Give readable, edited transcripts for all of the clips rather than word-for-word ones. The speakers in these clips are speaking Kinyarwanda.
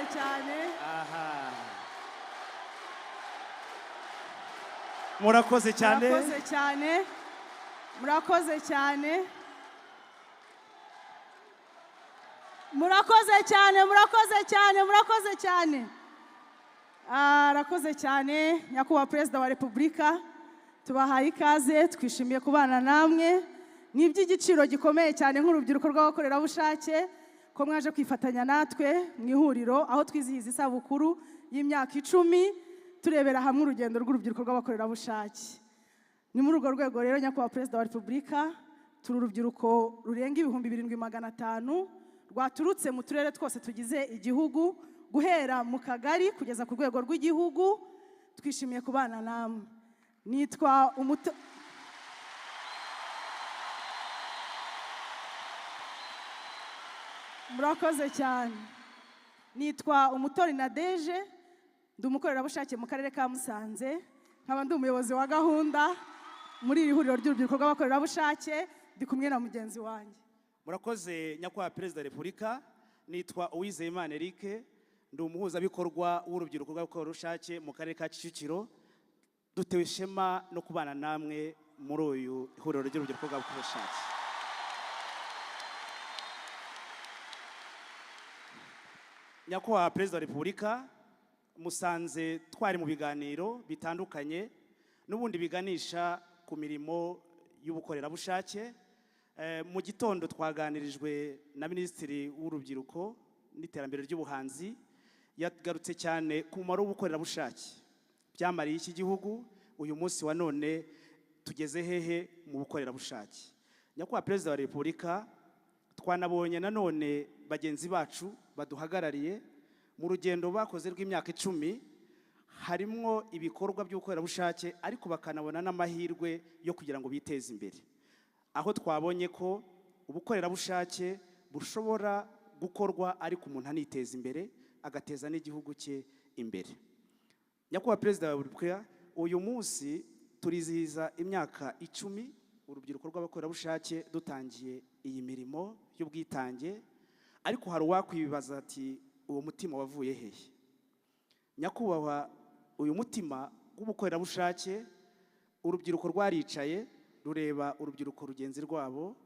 Murakoze cyane. Aha, murakoze cyane. Murakoze cyane, murakoze cyane, murakoze cyane, murakoze cyane, murakoze cyane. Arakoze cyane Nyakubahwa Perezida wa Repubulika. Tubahaye ikaze, twishimiye kubana namwe. Ni iby'igiciro gikomeye cyane nk'urubyiruko rw'abakorerabushake ko mwaje kwifatanya natwe mu ihuriro aho twizihiza isabukuru y'imyaka 10, turebera hamwe urugendo rw'urubyiruko rw'abakorerabushake. Ni muri urwo rwego rero, Nyakubahwa Perezida wa Repubulika, turi urubyiruko rurenga 7500 rwaturutse mu turere twose tugize igihugu, guhera mu kagari kugeza ku rwego rw'igihugu. Twishimiye kubana namwe. Nitwa Umuto. Murakoze cyane. Nitwa Umutori Nadeje, ndi umukorerabushake mu karere ka Musanze, nkaba ndi umuyobozi wa gahunda muri iri huriro ry'urubyiruko rw'abakorerabushake. Ndi kumwe na mugenzi wanjye. Murakoze, Nyakubahwa Perezida wa Repubulika. Nitwa Uwizeyimana Eric, ndi umuhuzabikorwa w'urubyiruko rw'abakorerabushake mu karere ka Kicukiro. Dutewe ishema no kubana namwe muri uyu ihuriro ry'urubyiruko rw'abakorerabushake. Nyakubahwa Perezida wa Repubulika, musanze twari mu biganiro bitandukanye n'ubundi biganisha ku mirimo y'ubukorerabushake. Mu gitondo twaganirijwe na Minisitiri w'Urubyiruko n'Iterambere ry'Ubuhanzi, yagarutse cyane ku mumaro w'ubukorerabushake, byamariye iki gihugu, uyu munsi wa none tugeze hehe mu bukorerabushake. Nyakubahwa Perezida wa Repubulika, twanabonye nanone bagenzi bacu baduhagarariye mu rugendo bakoze rw'imyaka 10, harimwo ibikorwa by'ubukorerabushake, ariko bakanabona n'amahirwe yo kugira ngo biteze imbere, aho twabonye ko ubukorerabushake bushobora gukorwa ariko umuntu aniteza imbere, agateza n'igihugu cye imbere. Nyakubahwa Perezida wa Repubulika, uyu munsi turizihiza imyaka 10 urubyiruko rw'abakorerabushake dutangiye iyi mirimo y'ubwitange, ariko hari uwakwibaza ati: "Uwo mutima wavuye hehe?" Nyakubahwa, uyu mutima w'ubukorerabushake, urubyiruko rwaricaye rureba urubyiruko rugenzi rwabo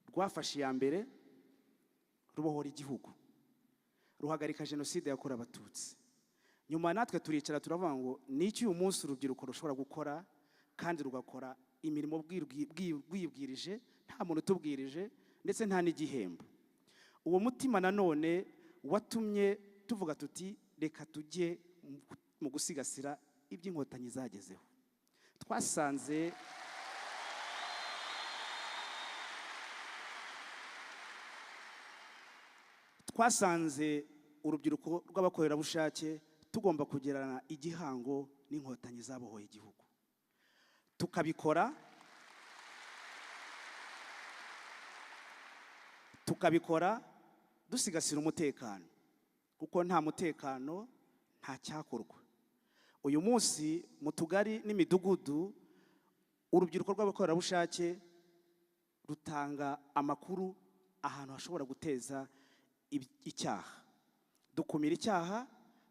rwafashe iya mbere, rubohora igihugu, ruhagarika Jenoside yakorewe Abatutsi. Nyuma natwe turicara turavuga ngo: "Ni iki uyu munsi urubyiruko rushobora gukora kandi rugakora imirimo rwibwirije, nta muntu utubwirije, ndetse nta n'igihembo?" Uwo mutima nanone watumye tuvuga tuti: "Reka tujye mu gusigasira iby'Inkotanyi zagezeho." Twasanze urubyiruko rw'abakorerabushake tugomba kugirana igihango n'Inkotanyi zabohoye igihugu, tukabikora dusigasira umutekano, kuko nta mutekano nta cyakorwa. Uyu munsi mu tugari n'imidugudu, urubyiruko rw'abakorerabushake rutanga amakuru ahantu hashobora guteza icyaha, dukumira icyaha,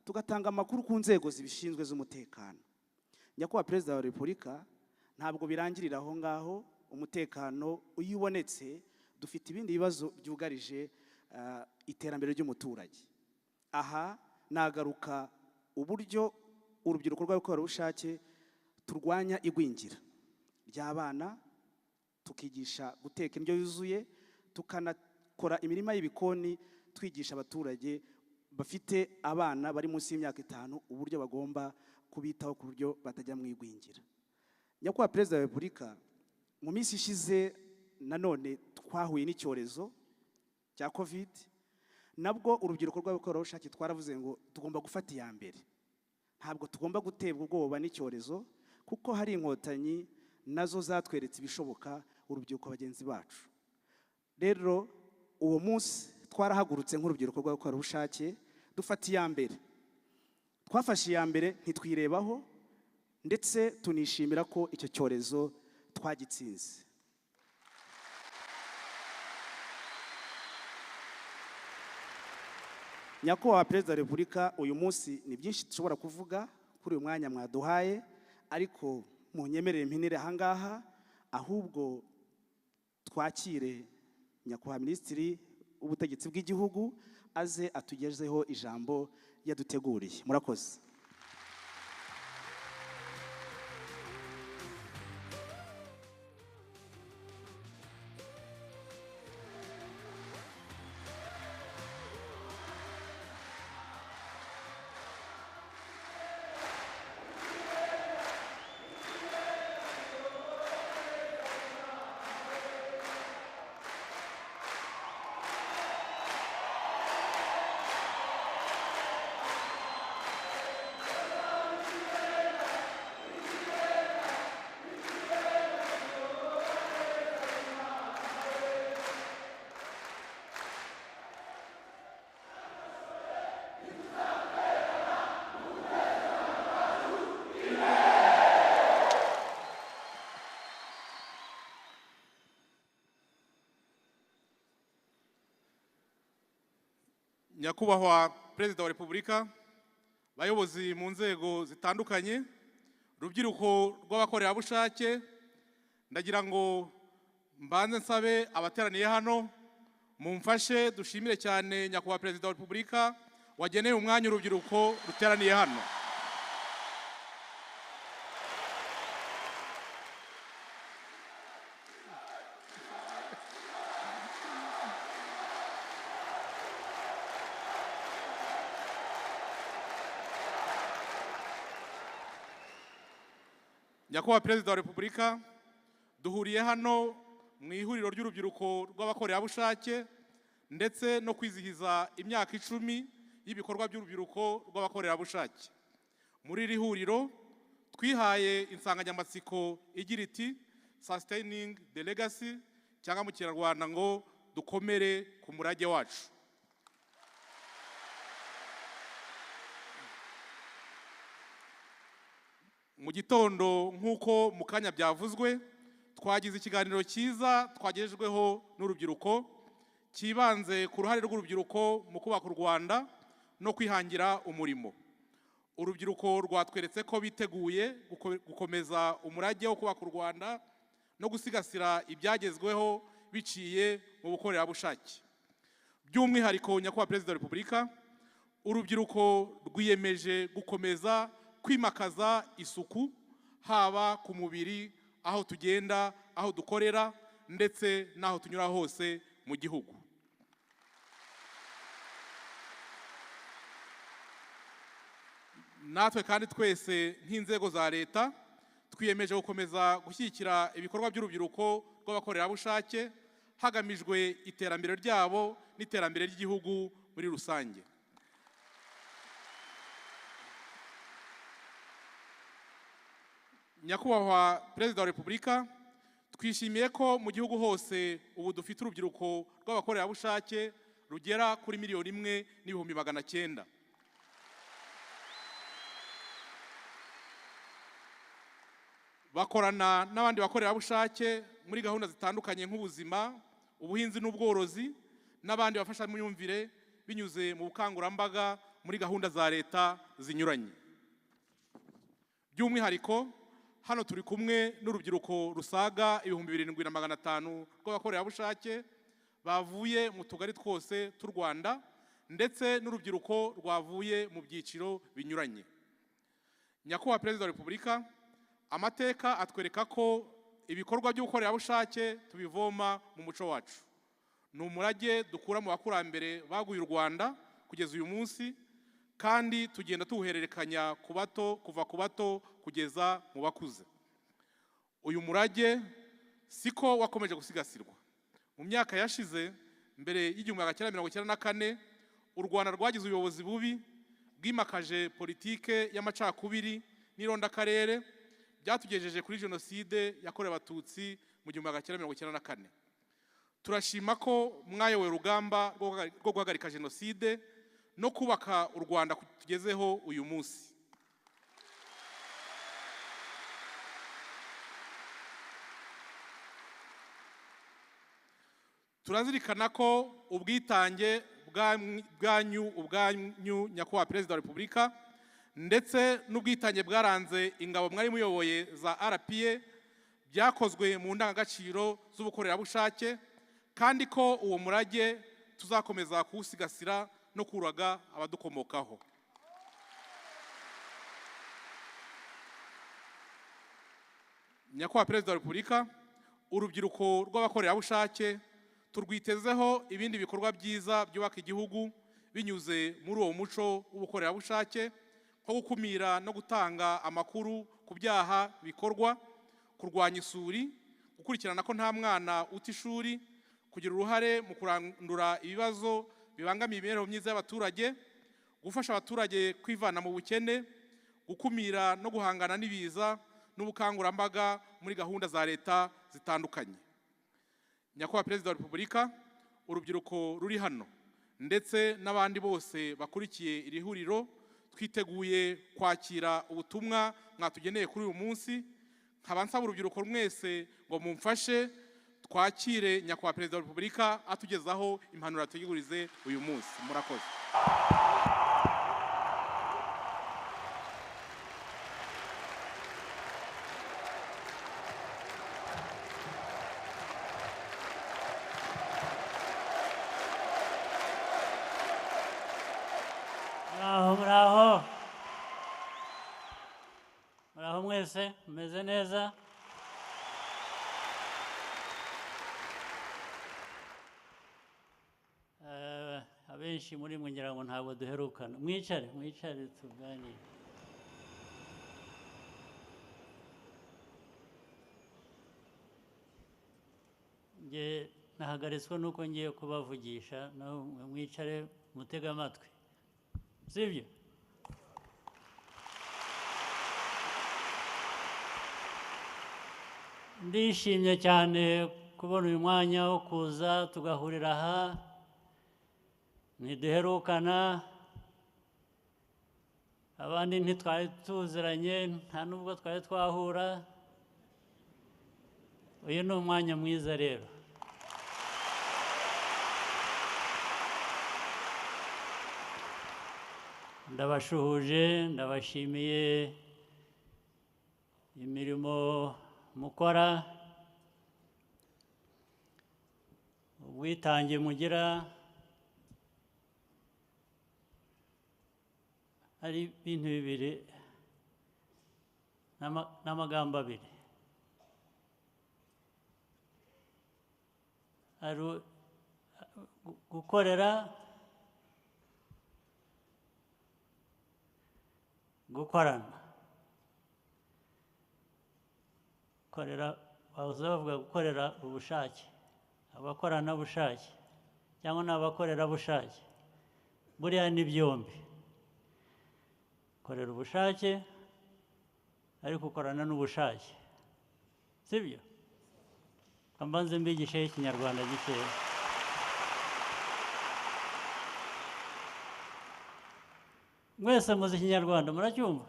tugatanga amakuru ku nzego zibishinzwe z'umutekano. Nyakubahwa Perezida wa Repubulika, ntabwo birangirira aho ngaho. Umutekano iyo ubonetse, dufite ibindi bibazo byugarije iterambere ry'umuturage. Aha nagaruka uburyo urubyiruko rw'abakorerabushake turwanya igwingira ry'abana, tukigisha guteka indyo yuzuye, tukanakora imirima y'ibikoni, twigisha abaturage bafite abana bari munsi y'imyaka 5 uburyo bagomba kubitaho ku buryo batajya mu igwingira. Nyakubahwa Perezida wa Repubulika, mu minsi ishize nanone twahuye n'icyorezo cya Covid. Nabwo urubyiruko rw'abakorerabushake twaravuze ngo tugomba gufata iya mbere, ntabwo tugomba guterwa ubwoba n'icyorezo, kuko hari Inkotanyi nazo zatweretse ibishoboka urubyiruko bagenzi bacu. Rero uwo munsi twarahagurutse nk'urubyiruko rw'abakorerabushake, dufata iya mbere. Twafashe iya mbere ntitwirebaho, ndetse tunishimira ko icyo cyorezo twagitsinze. Nyakubahwa Perezida wa Repubulika, uyu munsi ni byinshi dushobora kuvuga kuri uyu mwanya mwaduhaye, ariko munyemerere mpinire ahangaha, ahubwo twakire Nyakubahwa Minisitiri w'Ubutegetsi bw'Igihugu aze atugezeho ijambo yaduteguriye. Murakoze. Nyakubahwa Perezida wa Repubulika, bayobozi mu nzego zitandukanye, rubyiruko rw'abakorerabushake, ndagira ngo mbanze nsabe abateraniye hano mumfashe dushimire cyane Nyakubahwa Perezida wa Repubulika wageneye umwanya urubyiruko ruteraniye hano. Nyakubahwa Perezida wa Repubulika, duhuriye hano mu ihuriro ry'urubyiruko rw'abakorerabushake ndetse no kwizihiza imyaka 10 y'ibikorwa by'urubyiruko rw'abakorerabushake. Muri iri huriro twihaye insanganyamatsiko igira iti Sustaining the Legacy, cyangwa mu Kinyarwanda ngo dukomere ku murage wacu. Mu gitondo nk'uko mu kanya byavuzwe, twagize ikiganiro cyiza twagejejweho n'urubyiruko cyibanze ku ruhare rw'urubyiruko mu kubaka u Rwanda no kwihangira umurimo. Urubyiruko rwatweretse ko biteguye gukomeza umurage wo kubaka u Rwanda no gusigasira ibyagezweho biciye mu bukorerabushake. By'umwihariko Nyakubahwa Perezida wa Repubulika, urubyiruko rwiyemeje gukomeza kwimakaza isuku haba ku mubiri, aho tugenda, aho dukorera ndetse n'aho tunyura hose mu gihugu. Natwe kandi twese nk'inzego za leta twiyemeje gukomeza gushyigikira ibikorwa by'urubyiruko rw'abakorerabushake hagamijwe iterambere ryabo n'iterambere ry'igihugu muri rusange. Nyakubahwa Perezida wa Repubulika, twishimiye ko mu gihugu hose ubu dufite urubyiruko rw'abakorerabushake rugera kuri 1,900,000. Bakorana n'abandi bakorerabushake muri gahunda zitandukanye nk'ubuzima, ubuhinzi n'ubworozi, n'abandi bafashamyumvire binyuze mu bukangurambaga muri gahunda za leta zinyuranye. By'umwihariko hano turi kumwe n'urubyiruko rusaga 7,500 rw'abakorerabushake bavuye mu tugari twose tw'u Rwanda ndetse n'urubyiruko rwavuye mu byiciro binyuranye. Nyakubahwa Perezida wa Repubulika, amateka atwereka ko ibikorwa by'ubukorerabushake tubivoma mu muco wacu. Ni umurage dukura mu bakurambere baguye u Rwanda kugeza uyu munsi, kandi tugenda tuwuhererekanya ku bato, kuva ku bato kugeza mu bakuze. Uyu murage siko wakomeje gusigasirwa. Mu myaka yashize mbere y'1994, u Rwanda rwagize ubuyobozi bubi bwimakaje politike y'amacakubiri n'irondakarere byatugejeje kuri jenoside yakorewe Abatutsi mu 1994. Turashima ko mwayoboye urugamba rwo guhagarika jenoside no kubaka u Rwanda tugezeho uyu munsi. Turazirikana ko ubwitange bwanyu ubwanyu, Nyakubahwa Perezida wa Repubulika, ndetse n'ubwitange bwaranze ingabo mwari muyoboye za RPA byakozwe mu ndangagaciro z'ubukorerabushake, kandi ko uwo murage tuzakomeza kuwusigasira no kuraga abadukomokaho. Nyakubahwa Perezida wa Repubulika, urubyiruko rw'abakorerabushake turwitezeho ibindi bikorwa byiza byubaka igihugu binyuze muri uwo muco w'ubukorerabushake, nko gukumira no gutanga amakuru ku byaha bikorwa, kurwanya isuri, gukurikirana ko nta mwana uta ishuri, kugira uruhare mu kurandura ibibazo bibangamiye imibereho myiza y'abaturage, gufasha abaturage kwivana mu bukene, gukumira no guhangana n'ibiza n'ubukangurambaga muri gahunda za leta zitandukanye. Nyakubahwa Perezida wa Repubulika, urubyiruko ruri hano ndetse n'abandi bose bakurikiye iri huriro twiteguye kwakira ubutumwa mwatugeneye kuri uyu munsi. Nkaba nsaba urubyiruko mwese ngo mumfashe twakire Nyakubahwa Perezida wa Repubulika atugezaho impanuro yategurize uyu munsi. Murakoze. Muraho, muraho, muraho mwese, mumeze neza? Abenshi muri mwe ngira ngo ntabwo duherukana. Mwicare, mwicare tuganire. Nge nahagaritswe nuko ngiye kubavugisha, naho mwe mwicare mutege amatwi, sibyo? Ndishimye cyane kubona uyu mwanya wo kuza tugahurira aha, ntiduherukana, abandi ntitwari tuziranye, nta nubwo twari twahura. Uyu ni umwanya mwiza rero. Ndabashuhuje, ndabashimiye imirimo mukora, ubwitange mugira. Hari ibintu bibiri n'amagambo abiri. Hari gukorera, gukorana. Korera, bahoze bavuga gukorera ubushake, abakoranabushake cyangwa n'abakorerabushake, buriya ni byombi. Korera ubushake ariko ukorana n'ubushake, sibyo? Mbanze mbigishe Ikinyarwanda gikeya. Mwese muzi Ikinyarwanda, muracyumva?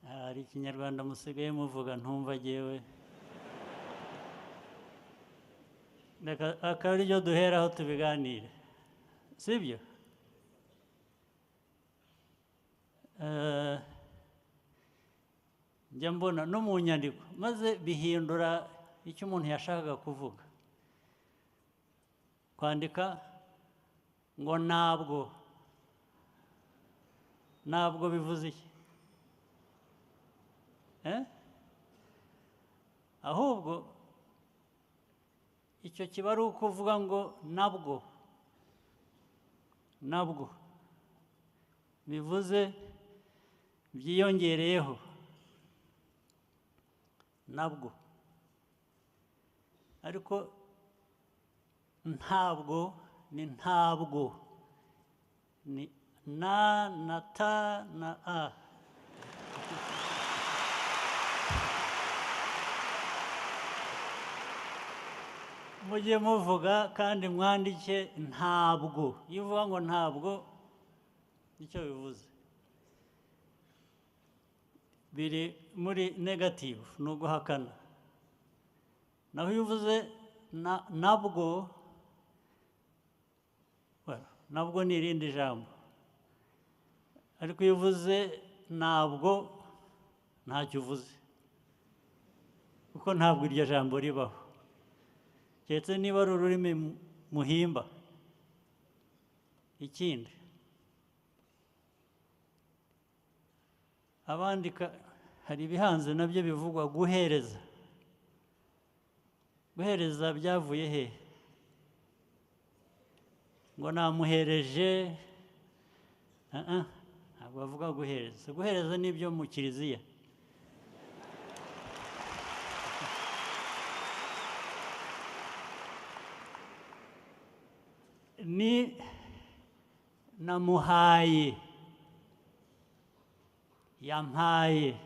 Hari Ikinyarwanda musigaye muvuga ntumva jyewe. Reka akaba ariryo duheraho tubiganire, sibyo? Njya mbona no mu nyandiko maze bihindura icyo umuntu yashakaga kuvuga. Kwandika ngo ntabwo, ntabwo bivuze iki? Ahubwo icyo kiba ari ukuvuga ngo nabwo, nabwo bivuze byiyongereyeho, nabwo. Ariko ntabwo ni ntabwo, ni na na ta na a. Mujye muvuga kandi mwandike ntabwo. Iyo uvuga ngo ntabwo nicyo bivuze, biri muri negative, ni uguhakana. Naho iyo uvuze nabwo Nabwo ni irindi jambo, ariko iyo uvuze ntabwo ntacyo uvuze, kuko ntabwo iryo jambo ribaho, keretse niba ari ururimi muhimba. Ikindi, abandika hari ibihanze nabyo bivugwa guhereza. Guhereza byavuye he? Ngo namuhereje? Ntabwo bavuga guhereza. Guhereza nibyo mu kiliziya. Ni namuhaye, yampaye,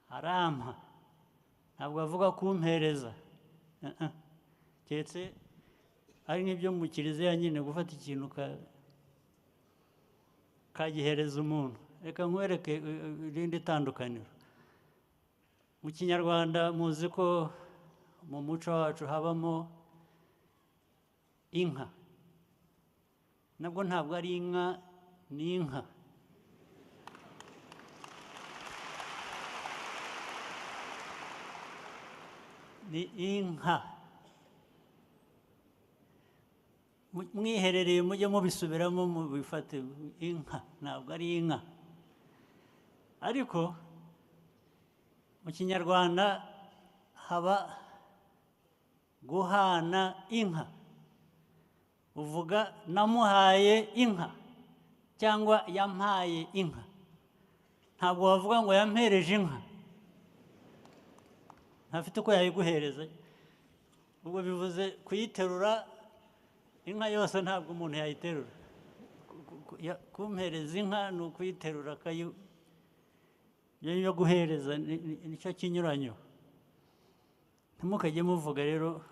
arampa. Ntabwo bavuga kumpereza, keretse ari nk'ibyo mu kiliziya nyine, gufata ikintu kagihereza umuntu. Reka nkwereke irindi tandukaniro. Mu Kinyarwanda muzi ko mu muco wacu habamo inka. Nabwo ntabwo ari inka, ni inka. Ni inka. Mwiherereye mujye mubisubiramo mubifate, inka ntabwo ari inka. Ariko mu Kinyarwanda haba guhana inka. Uvuga namuhaye inka cyangwa yampaye inka. Ntabwo wavuga ngo yampereje inka, ntafite uko yayiguhereza. Ubwo bivuze kuyiterura. Inka yose ntabwo umuntu yayiterura. Kumpereza inka ni ukuyiterura, yo guhereza nicyo kinyuranyo. Ntimukajye muvuga rero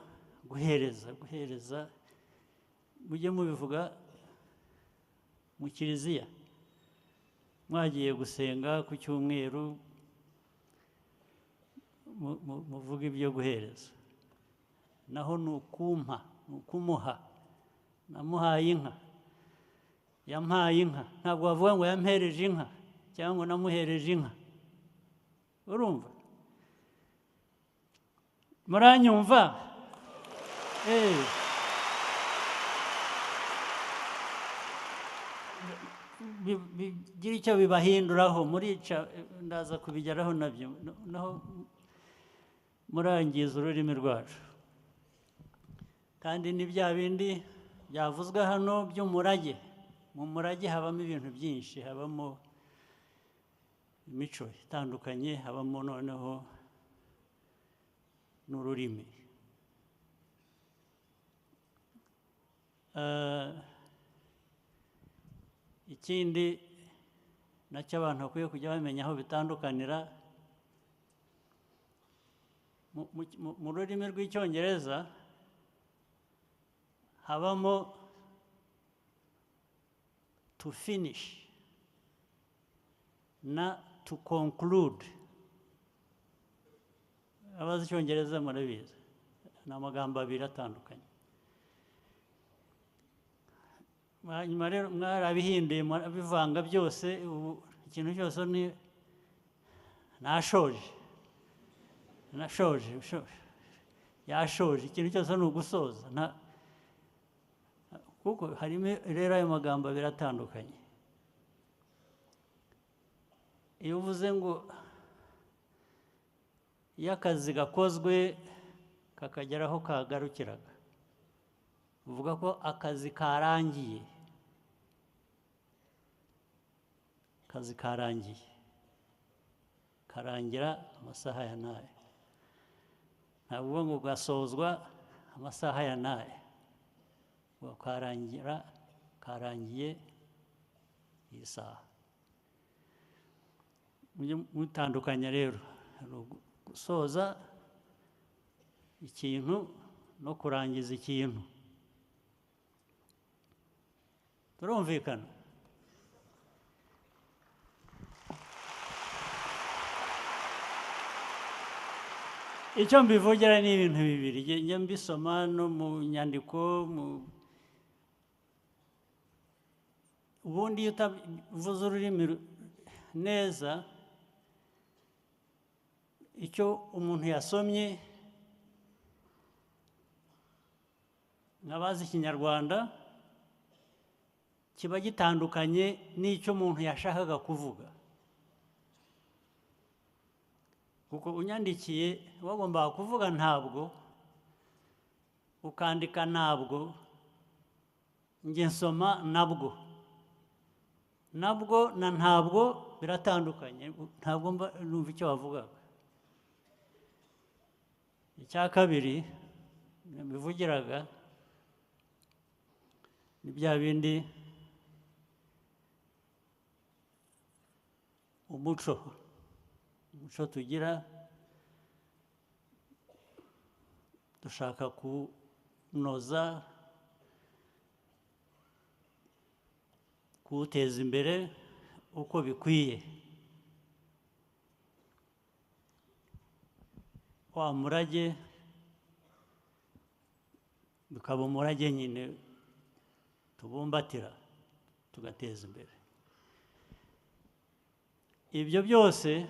guhereza, guhereza mujye mubivuga mu kiliziya, mwagiye gusenga ku cyumweru, muvuga ibyo guhereza. Naho ni ukumpa, ni ukumuha. Namuhaye inka, yampaye inka. Ntabwo bavuga ngo yampereje inka cyangwa ngo namuhereje inka. Urumva? Muranyumva? Bigira icyo bibahinduraho, murica, ndaza kubigeraho nabyo. Naho murangiza ururimi rwacu. Kandi ni bya bindi byavuzwe hano by'umurage. Mu murage habamo ibintu byinshi, habamo imico itandukanye, habamo noneho n'ururimi. Ikindi nacyo abantu bakwiye kujya bamenya aho bitandukanira, mu rurimi rw'Icyongereza habamo to finish na to conclude. Abazi Icyongereza murabizi, ni amagambo abiri atandukanye. Hanyuma rero mwarabihinduye, murabivanga byose, ubu ikintu cyose ni nashoje, nashoje, yashoje, ikintu cyose ni ugusoza. Kuko harimo rero ayo magambo abiri atandukanye. Iyo uvuze ngo iyo akazi gakozwe kakagera aho kagarukiraga, uvuga ko akazi karangiye. Akazi karangiye, karangira amasaha ya n'aya. Ntabwo ngo gasozwa amasaha ya n'aya, ngo karangira, karangiye iyi saha. Mujye mutandukanya rero, gusoza ikintu no kurangiza ikintu. Turumvikana? Icyo mbivugira ni ibintu bibiri, njya mbisoma no mu nyandiko, mu Ubundi iyo utavuze ururimi neza, icyo umuntu yasomye nk'abazi Ikinyarwanda kiba gitandukanye n'icyo umuntu yashakaga kuvuga. Kuko unyandikiye wagombaga kuvuga ntabwo, ukandika ntabwo, njye nsoma nabwo. Nabwo na ntabwo biratandukanye, ntabwo mba numva icyo wavugaga. Icya kabiri nabivugiraga ni bya bindi umuco tugira, dushaka kunoza, kuwuteza imbere uko bikwiye. Wa murage bikaba umurage nyine tubumbatira tugateza imbere. Ibyo byose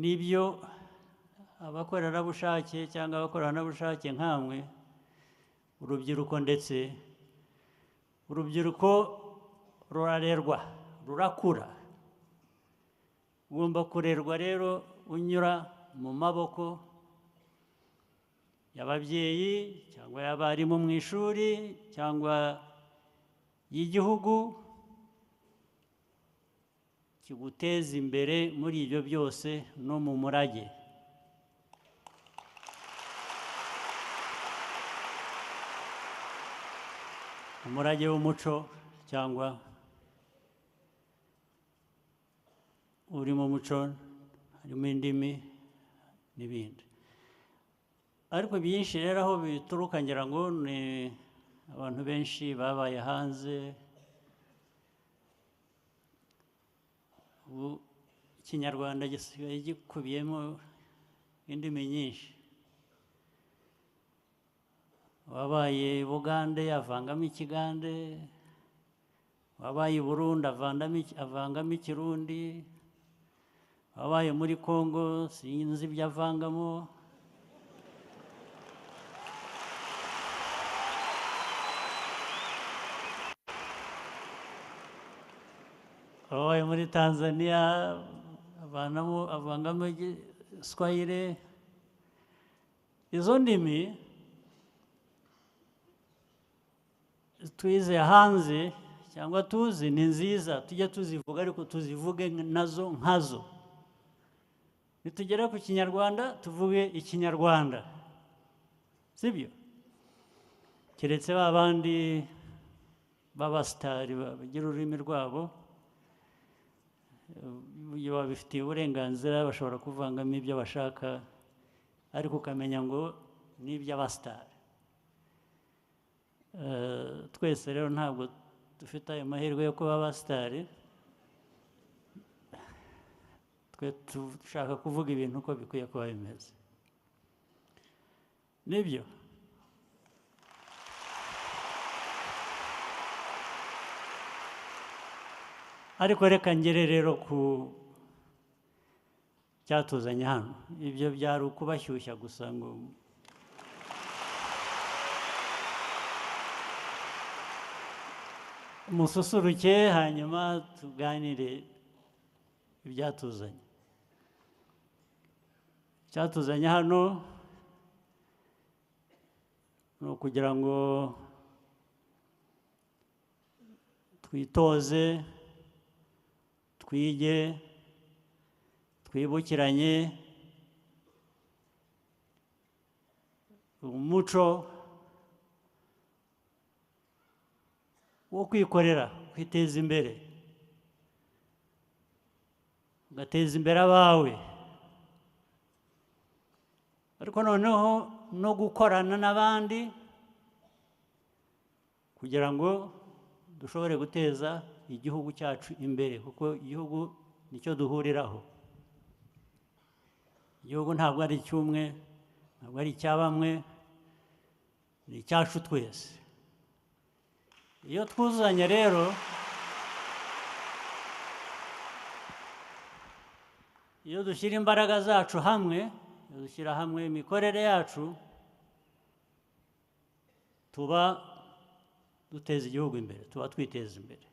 nibyo abakorerabushake cyangwa abakoranabushake nkamwe, urubyiruko, ndetse urubyiruko rurarerwa, rurakura. Ugomba kurerwa rero unyura mu maboko y'ababyeyi cyangwa y'abarimu mu ishuri cyangwa y'igihugu kiguteza imbere muri ibyo byose no mu murage. Umurage w'umuco cyangwa uri mu muco harimo indimi n'ibindi. Ariko byinshi rero aho bituruka ngira ngo ni abantu benshi babaye hanze. Ubu Ikinyarwanda gisigaye gikubiyemo indimi nyinshi. Wabaye Bugande avangamo Ikigande, wabaye Burundi avangamo Ikirundi, wabaye muri Kongo sinzi ibyo avangamo. Wabaye muri Tanzania avangamo Igiswahili. Izo ndimi twize hanze cyangwa tuzi ni nziza, tujye tuzivuga ariko tuzivuge nazo nkazo. Nitugera ku Kinyarwanda tuvuge Ikinyarwanda, sibyo? Keretse ba bandi b'abasitari bagira ururimi rwabo, iyo babifitiye uburenganzira bashobora kuvangamo ibyo bashaka, ariko ukamenya ngo ni iby'abasitari. Twese rero ntabwo dufite ayo mahirwe yo kuba abasitari, twe dushaka kuvuga ibintu uko bikwiye kuba bimeze, nibyo? Ariko reka ngere rero ku cyatuzanye hano. Ibyo byari ukubashyushya gusa ngo mususuruke, hanyuma tuganire ibyatuzanye. Icyatuzanye hano ni ukugira ngo twitoze, twige, twibukiranye umuco wo kwikorera, kwiteza imbere, ugateza imbere abawe, ariko noneho no gukorana n'abandi kugira ngo dushobore guteza igihugu cyacu imbere, kuko igihugu nicyo duhuriraho. Igihugu ntabwo ari icy'umwe, ntabwo ari icya bamwe, ni icyacu twese. Iyo twuzuzanya rero, iyo dushyira imbaraga zacu hamwe, iyo dushyira hamwe imikorere yacu, tuba duteza igihugu imbere, tuba twiteza imbere.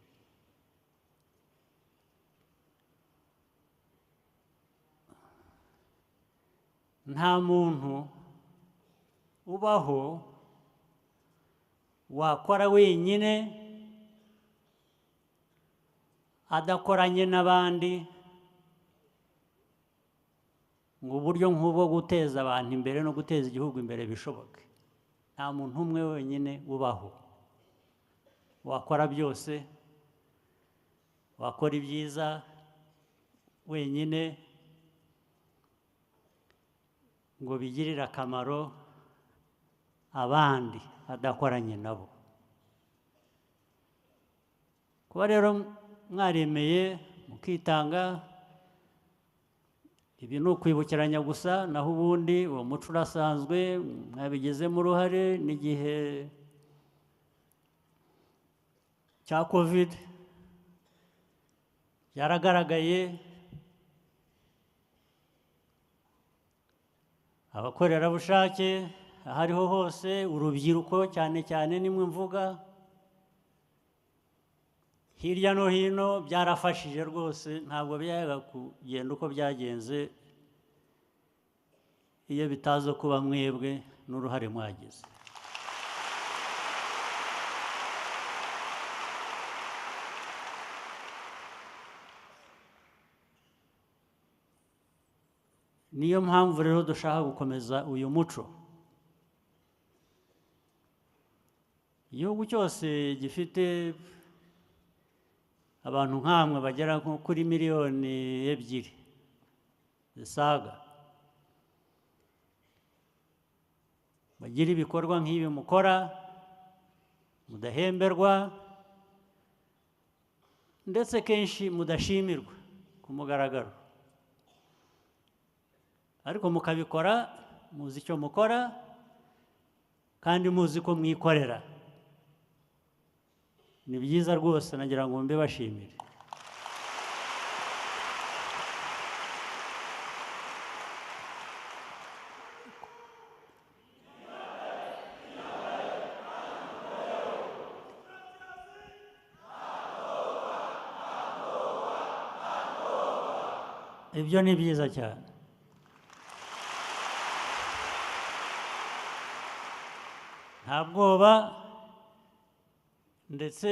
Nta muntu ubaho wakora wenyine adakoranye n'abandi ngo uburyo nk'ubwo guteza abantu imbere no guteza igihugu imbere bishoboke. Nta muntu umwe wenyine ubaho wakora byose, wakora ibyiza wenyine ngo bigirire akamaro abandi adakoranye nabo. Kuba rero mwaremeye mukitanga, ibi ni ukwibukiranya gusa, naho ubundi uwo muco urasanzwe, mwabigizemo uruhare n'igihe cya Covid byaragaragaye, abakorerabushake ahariho hose, urubyiruko cyane cyane nimwe mvuga, hirya no hino byarafashije rwose, ntabwo byajyaga kugenda uko byagenze iyo bitaza kuba mwebwe n'uruhare mwagize. Niyo mpamvu rero dushaka gukomeza uyu muco. Igihugu cyose gifite abantu nkamwe bagera kuri 2 miliyoni zisaga, bagira ibikorwa nk'ibi mukora, mudahemberwa ndetse kenshi mudashimirwa ku mugaragaro, ariko mukabikora muzi icyo mukora kandi muzi ko mwikorera. Ni byiza rwose, nagira ngo mbibashimire. Ibyo ni byiza cyane. Nta bwoba ndetse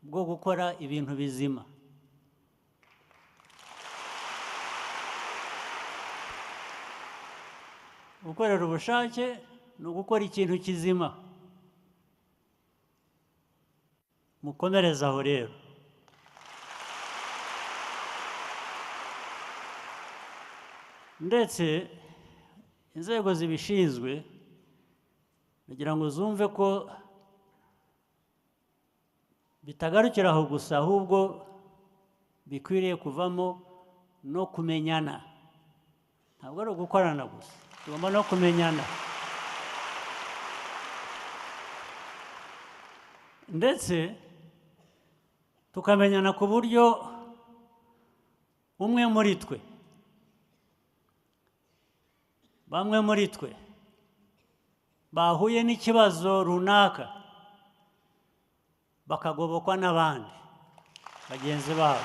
bwo gukora ibintu bizima. Gukorera ubushake ni ugukora ikintu kizima. Mukomereze aho rero. Ndetse inzego zibishinzwe kugira ngo zumve ko bitagarukira aho gusa, ahubwo bikwiriye kuvamo no kumenyana. Ntabwo ari ugukorana gusa, tugomba no kumenyana. Ndetse tukamenyana ku buryo umwe muri twe, bamwe muri twe bahuye n'ikibazo runaka bakagobokwa n'abandi bagenzi babo,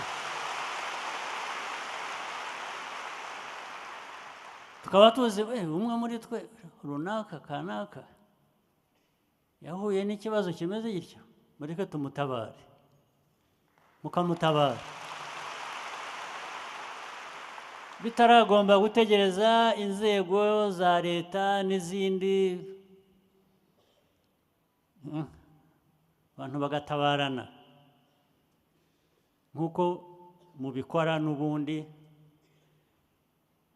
tukaba tuzi umwe muri twe runaka kanaka yahuye n'ikibazo kimeze gityo, mureke tumutabare, mukamutabara bitaragomba gutegereza inzego za leta n'izindi. Abantu bagatabarana nk'uko mubikora n'ubundi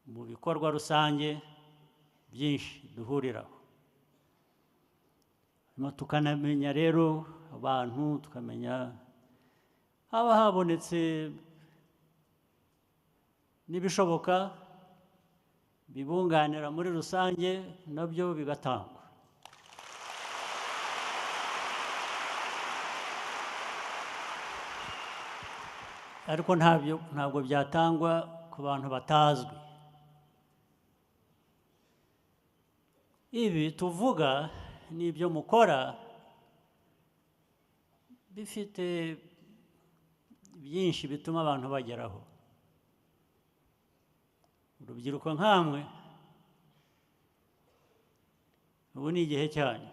mu bikorwa rusange byinshi duhuriraho. Tukanamenya rero abantu, tukamenya haba habonetse n'ibishoboka bibunganira muri rusange nabyo bigatangwa. Ariko ntabwo byatangwa ku bantu batazwi. Ibi tuvuga n'ibyo mukora bifite byinshi bituma abantu bageraho. Urubyiruko nkamwe ubu ni igihe cyanyu.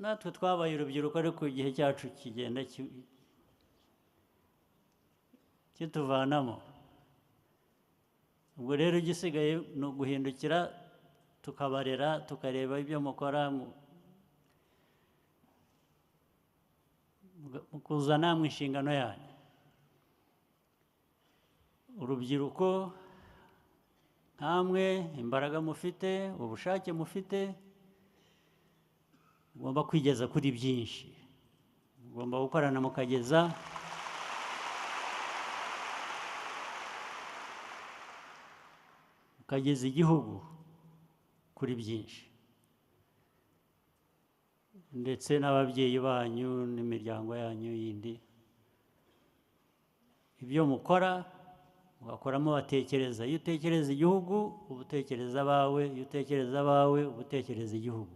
Natwe twabaye urubyiruko ariko igihe cyacu kigenda kituvanamo. Ubwo rero igisigaye ni uguhindukira tukabarera, tukareba ibyo mukora, mukuzana mu inshingano yanyu. Urubyiruko nkamwe, imbaraga mufite, ubushake mufite, mugomba kwigeza kuri byinshi, mugomba gukorana mukageza igihugu kuri byinshi, ndetse n'ababyeyi banyu n'imiryango yanyu yindi. Ibyo mukora mugakoramo batekereza. Iyo utekereza igihugu uba utekereza abawe, iyo utekereza abawe uba utekereza igihugu.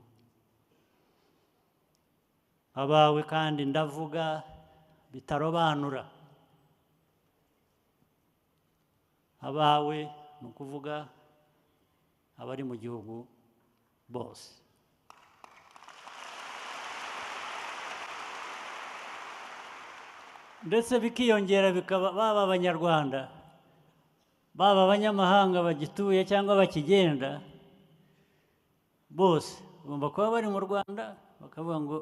Abawe kandi ndavuga bitarobanura. Abawe ni ukuvuga abari mu gihugu bose. Ndetse bikiyongera bikaba baba Abanyarwanda, baba abanyamahanga bagituye cyangwa bakigenda, bose bagomba kuba bari mu Rwanda bakavuga ngo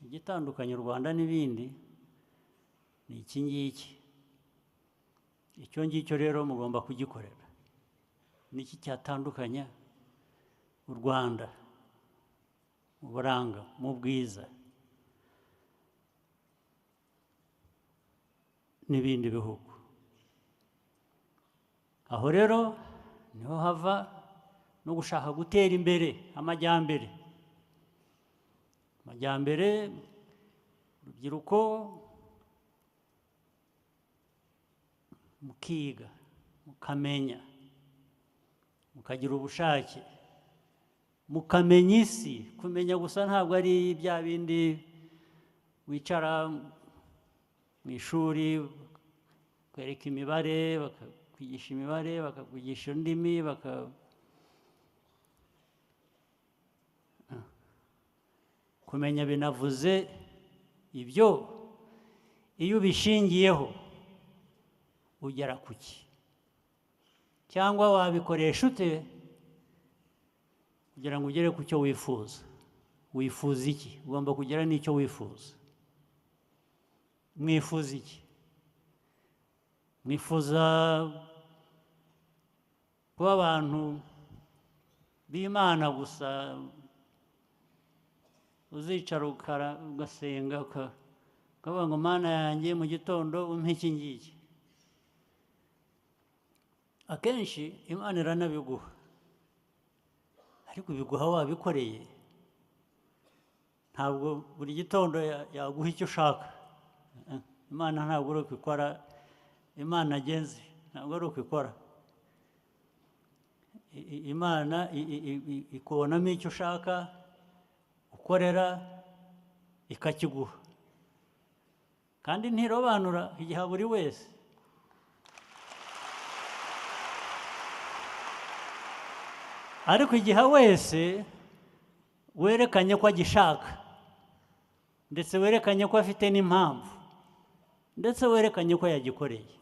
igitandukanye u Rwanda n'ibindi ni iki ngiki. Icyo ngicyo rero mugomba kugikorera. Niki cyatandukanya u Rwanda mu buranga, mu bwiza n'ibindi bihugu? Aho rero niho hava no gushaka gutera imbere, amajyambere. Amajyambere, urubyiruko mukiga, mukamenya, mukagira ubushake, mukamenya isi. Kumenya gusa ntabwo ari bya bindi wicara mu ishuri kwereka imibare, bakakwigisha imibare, bakakwigisha indimi, kumenya binavuze ibyo. Iyo ubishingiyeho ugera kuki, cyangwa wabikoresha ute kugira ngo ugere ku cyo wifuza? Wifuza iki? Ugomba kugera n'icyo wifuza. Mwifuza iki? Mwifuza kuba abantu b'Imana gusa, uzicara ugasenga ukavuga ngo Mana yanjye mu gitondo umpe iki ngiki? Akenshi Imana iranabiguha, ariko ibiguha wabikoreye. Ntabwo buri gitondo yaguha icyo ushaka. Imana ntabwo ari uko ikora. Imana agenzi ntabwo ari uko ikora. Imana ikubonamo icyo ushaka ukorera ikakiguha, kandi ntirobanura, igiha buri wese. Ariko igihe wese werekanye ko agishaka, ndetse werekanye ko afite n'impamvu, ndetse werekanye ko yagikoreye.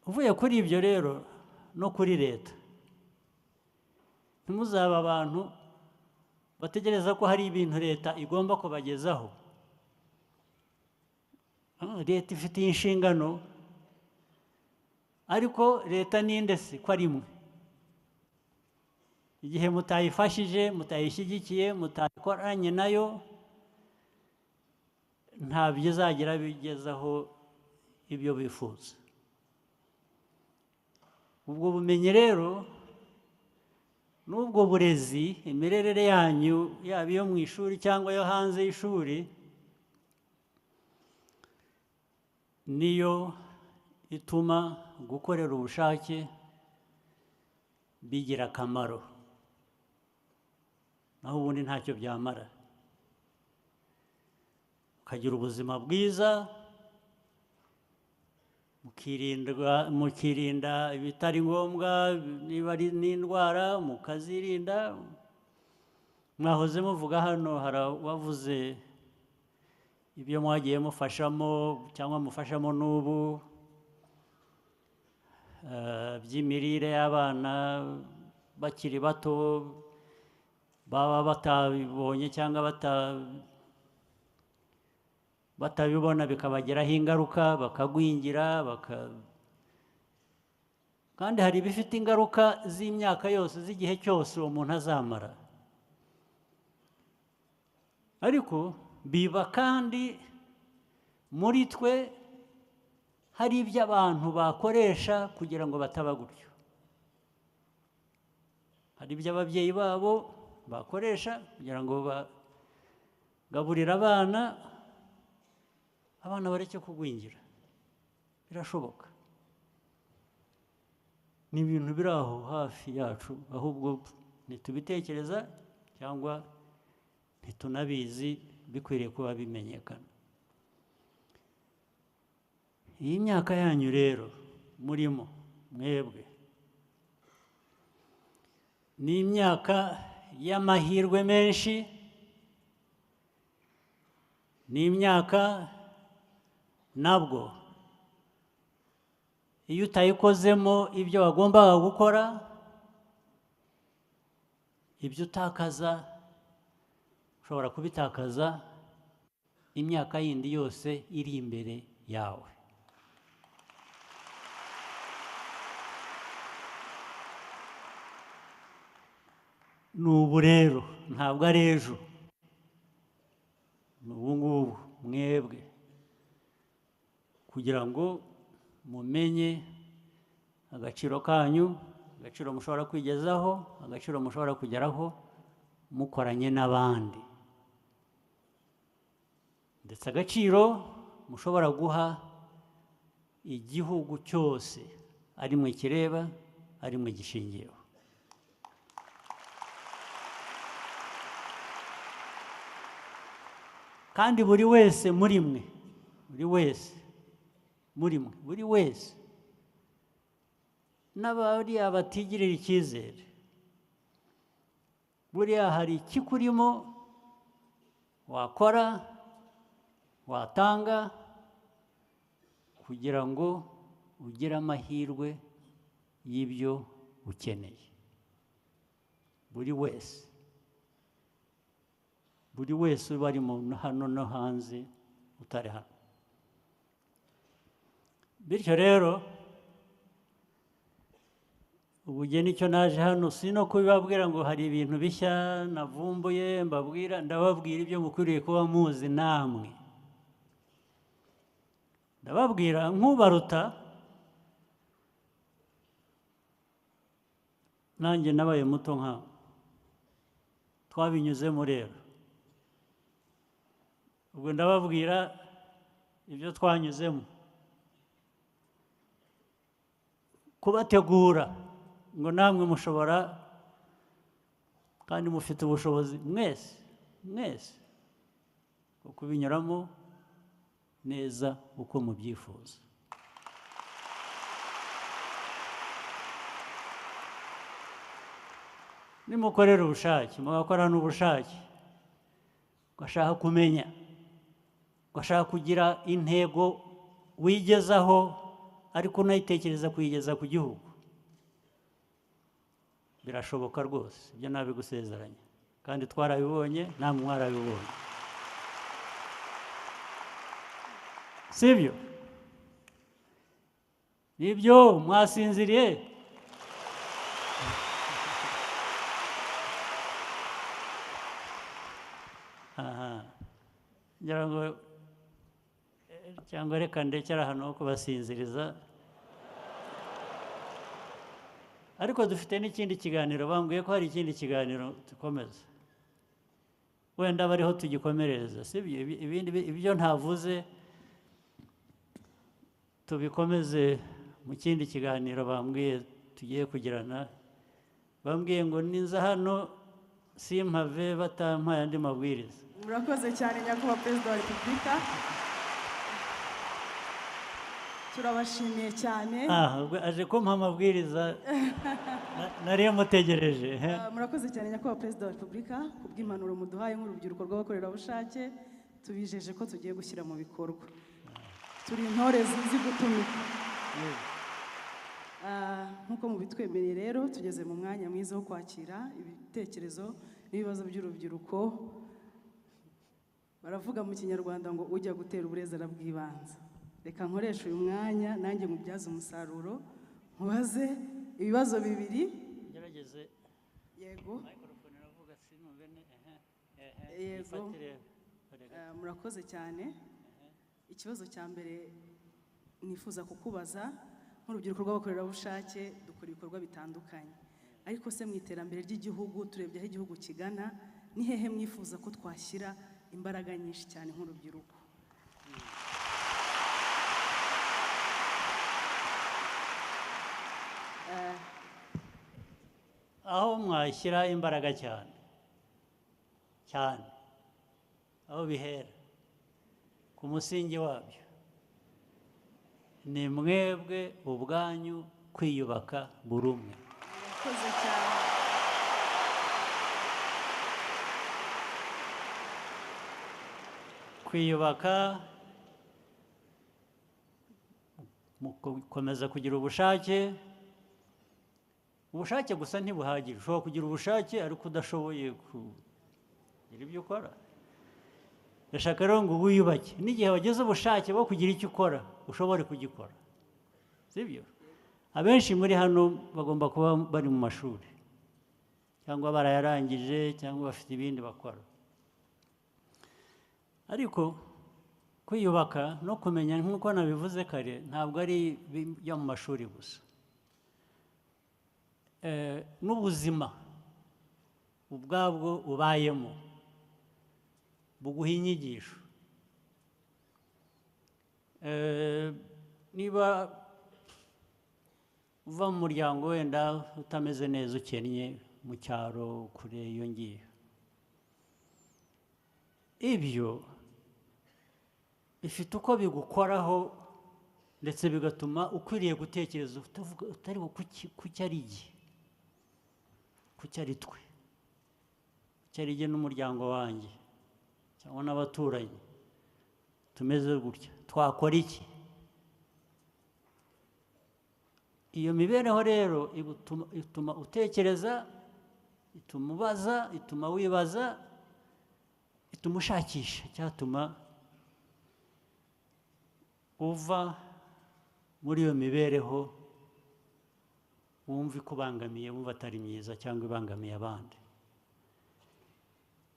Uvuye kuri ibyo rero no kuri leta, ntimuzaba abantu bategereza ko hari ibintu leta igomba kubagezaho. Leta ifite inshingano, ariko leta ninde se ko ari imwe? Igihe mutayifashije, mutayishyigikiye, mutakoranye nayo, ntabyo izagira bigezaho ibyo bifuza. Ubwo bumenyi rero n'ubwo burezi, imirerere yanyu yaba iyo mu ishuri cyangwa yo hanze y'ishuri, Niyo ituma gukorera ubushake bigira akamaro, naho ubundi ntacyo byamara. Ukagira ubuzima bwiza, mukirinda ibitari ngombwa, niba ari n'indwara mukazirinda. Mwahoze muvuga hano, hari uwavuze ibyo mwagiye mufashamo cyangwa mufashamo n'ubu by'imirire y'abana bakiri bato, baba batabibonye cyangwa batabibona bikabagiraho ingaruka, bakagwingira, kandi hari ibifite ingaruka z'imyaka yose, z'igihe cyose uwo muntu azamara. Ariko biba kandi muri twe hari ibyo abantu bakoresha kugira ngo bataba gutyo. Hari ibyo ababyeyi babo bakoresha kugira ngo bagaburire abana, abana bareke kugwingira. Birashoboka, ni ibintu biri aho hafi yacu, ahubwo ntitubitekereza cyangwa ntitunabizi, bikwiriye kuba bimenyekana. Iyi myaka yanyu rero murimo mwebwe ni imyaka y'amahirwe menshi, ni imyaka nabwo iyo utayikozemo ibyo wagombaga gukora, ibyo utakaza ushobora kubitakaza imyaka yindi yose iri imbere yawe. N'ubu rero ntabwo ari ejo, ni ubu ngubu mwebwe, kugira ngo mumenye agaciro kanyu, agaciro mushobora kwigezaho, agaciro mushobora kugeraho mukoranye n'abandi, ndetse agaciro mushobora guha igihugu cyose, ari mwe kireba, ari mwe gishingiyeho. Kandi buri wese muri mwe, buri wese muri mwe, buri wese n'abariya batigirira icyizere, buriya hari ikikurimo wakora, watanga kugira ngo ugire amahirwe y'ibyo ukeneye. Buri wese, buri wese uba ari hano no hanze utari hano. Bityo rero ubugeni icyo naje hano si no kubibabwira ngo hari ibintu bishya navumbuye mbabwira, ndababwira ibyo mukwiriye kuba muzi namwe. Ndababwira nk'ubaruta, nanjye nabaye muto nkawe, twabinyuzemo rero. Ubwo ndababwira ibyo twanyuzemo, kubategura ngo namwe mushobora kandi mufite ubushobozi mwese mwese bwo kubinyuramo neza uko mubyifuza. Nimukorera ubushake, mugakorana ubushake, ugashaka kumenya, ugashaka kugira intego wigezaho ariko unayitekereza kuyigeza ku gihugu, birashoboka rwose. Ibyo nabigusezeranya, kandi twarabibonye, namwe mwarabibonye, sibyo? Nibyo mwasinziriye? Aha, ngira ngo cyangwa reka ndekera hano ho kubasinziriza, ariko dufite n'ikindi kiganiro. Bambwiye ko hari ikindi kiganiro dukomeza, wenda bariho tugikomereza, sibyo? Ibindi ibyo ntavuze Tubikomeze mu kindi kiganiro bambwiye tugiye kugirana. Bambwiye ngo ninza hano simpave batampaye andi mabwiriza. Murakoze cyane, Nyakubahwa Perezida wa Repubulika, turabashimiye cyane. Ah, ubwo aje kumpa amabwiriza nari mutegereje. Murakoze cyane, Nyakubahwa Perezida wa Repubulika, ku bw'impanuro muduhaye nk'urubyiruko rw'abakorerabushake. Tubijeje ko tugiye gushyira mu bikorwa. Turi intore zizi gutumika. Nk'uko mubitwemereye rero, tugeze mu mwanya mwiza wo kwakira ibitekerezo n'ibibazo by'urubyiruko. Baravuga mu Kinyarwanda ngo ujya gutera uburezi arabwibanza. Reka nkoreshe uyu mwanya nanjye mubyaze umusaruro, nkubaze ibibazo bibiri. Gerageze. Yego. Microphone iravuga, sinumve ne ehe ehe. Yego. Ifatire kare gato. Murakoze cyane. Ikibazo cya mbere nifuza kukubaza: nk'urubyiruko rw'abakorerabushake dukora ibikorwa bitandukanye, ariko se mu iterambere ry'igihugu, turebye aho igihugu kigana, ni hehe mwifuza ko twashyira imbaraga nyinshi cyane nk'urubyiruko? Aho mwashyira imbaraga cyane cyane, aho bihera ku musingi wabyo, ni mwebwe ubwanyu, kwiyubaka buri umwe. Murakoze cyane. Kwiyubaka mu gukomeza kugira ubushake. Ubushake gusa ntibuhagije. Ushobora kugira ubushake ariko udashoboye kugira ibyo ukora. Ndashaka rero ngo wiyubake, n'igihe wagize ubushake bwo kugira icyo ukora, ushobore kugikora, sibyo? Abenshi muri hano bagomba kuba bari mu mashuri, cyangwa barayarangije, cyangwa bafite ibindi bakora. Ariko kwiyubaka no kumenya, nk'uko nabivuze kare, ntabwo ari ibyo mu mashuri gusa. N'ubuzima ubwabwo ubayemo buguha inyigisho. Niba uva mu muryango wenda utameze neza, ukennye, mu cyaro kure iyo ngiyo, ibyo bifite uko bigukoraho, ndetse bigatuma ukwiriye gutekereza utavuga utari kuki ari igihe, kuki ari twe, kuki ari jye n'umuryango wanjye cyangwa n'abaturanyi tumeze gutya, twakora iki? Iyo mibereho rero ituma utekereza, ituma ubaza, ituma wibaza, ituma ushakisha icyatuma uva muri iyo mibereho wumva ikubangamiye, wumva atari myiza cyangwa ibangamiye abandi.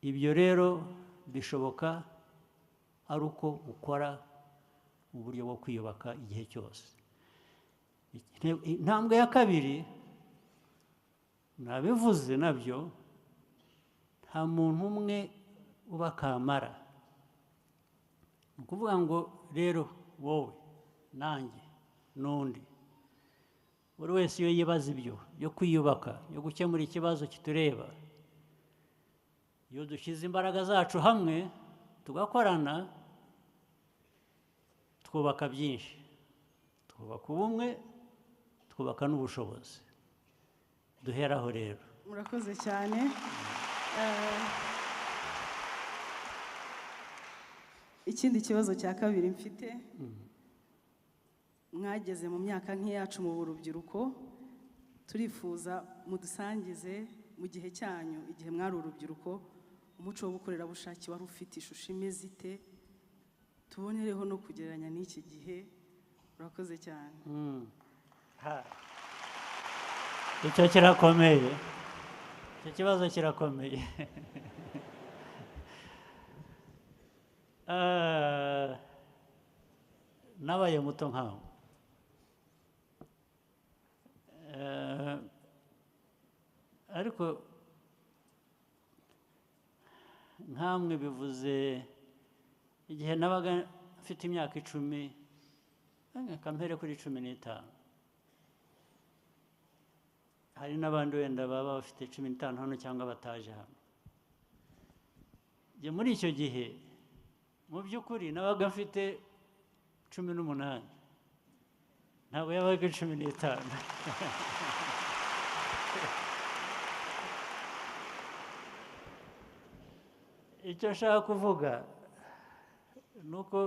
Ibyo rero bishoboka ari uko ukora uburyo bwo kwiyubaka igihe cyose. Intambwe ya kabiri nabivuze nabyo, nta muntu umwe uba kamara. Ni ukuvuga ngo rero wowe nanjye n'undi, buri wese iyo yibaza ibyo byo kwiyubaka, byo gukemura ikibazo kitureba, iyo dushyize imbaraga zacu hamwe tugakorana, twubaka byinshi, twubaka ubumwe, twubaka n'ubushobozi. Duheraho rero. Murakoze cyane. Ikindi kibazo cya kabiri mfite: mwageze mu myaka nk'iyacu mu rubyiruko, turifuza mudusangize mu gihe cyanyu, igihe mwari urubyiruko, umuco w'ubukorerabushake wari ufite ishusho imeze ite? Tubonereho no kugereranya n'iki gihe. Urakoze cyane. Icyo kirakomeye, icyo kibazo kirakomeye. Nabaye muto nkawe. Ariko nkamwe bivuze igihe nabaga mfite imyaka 10. Kampere kuri 15. Hari n'abandi wenda baba bafite 15 hano cyangwa bataje hano. Njye muri icyo gihe mu by'ukuri nabaga mfite 18, ntabwo yabaga 15. Icyo nshaka kuvuga ni uko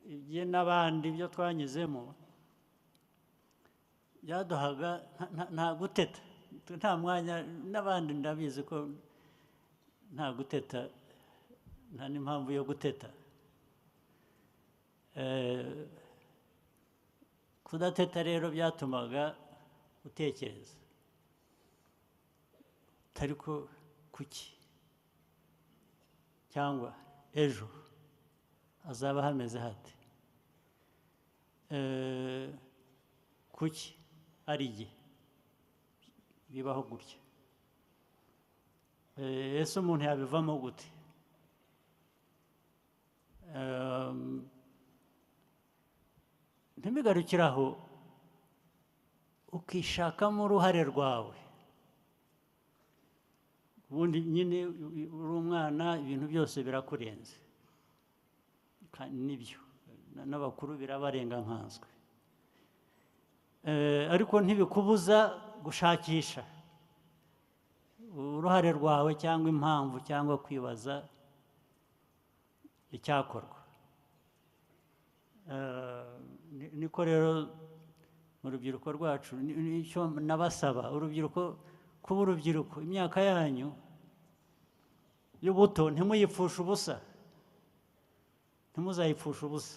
ibye n'abandi ibyo twanyuzemo byaduhaga nta guteta, nta mwanya. N'abandi ndabizi ko nta guteta, nta n'impamvu yo guteta. Kudateta rero byatumaga utekereza ariko kuki cyangwa ejo azaba hameze hate, kuki ari igihe bibaho gutya, ese umuntu yabivamo gute? Ntibigarukire aho, ukishakamo uruhare rwawe. Ubundi nyine uri umwana ibintu byose birakurenze, nibyo n'abakuru birabarenga nkanswe, ariko ntibikubuza gushakisha uruhare rwawe cyangwa impamvu cyangwa kwibaza icyakorwa. Niko rero mu rubyiruko rwacu nicyo nabasaba urubyiruko, kuba urubyiruko imyaka yanyu y'ubuto ntimuyipfushe ubusa, ntimuzayipfushe ubusa.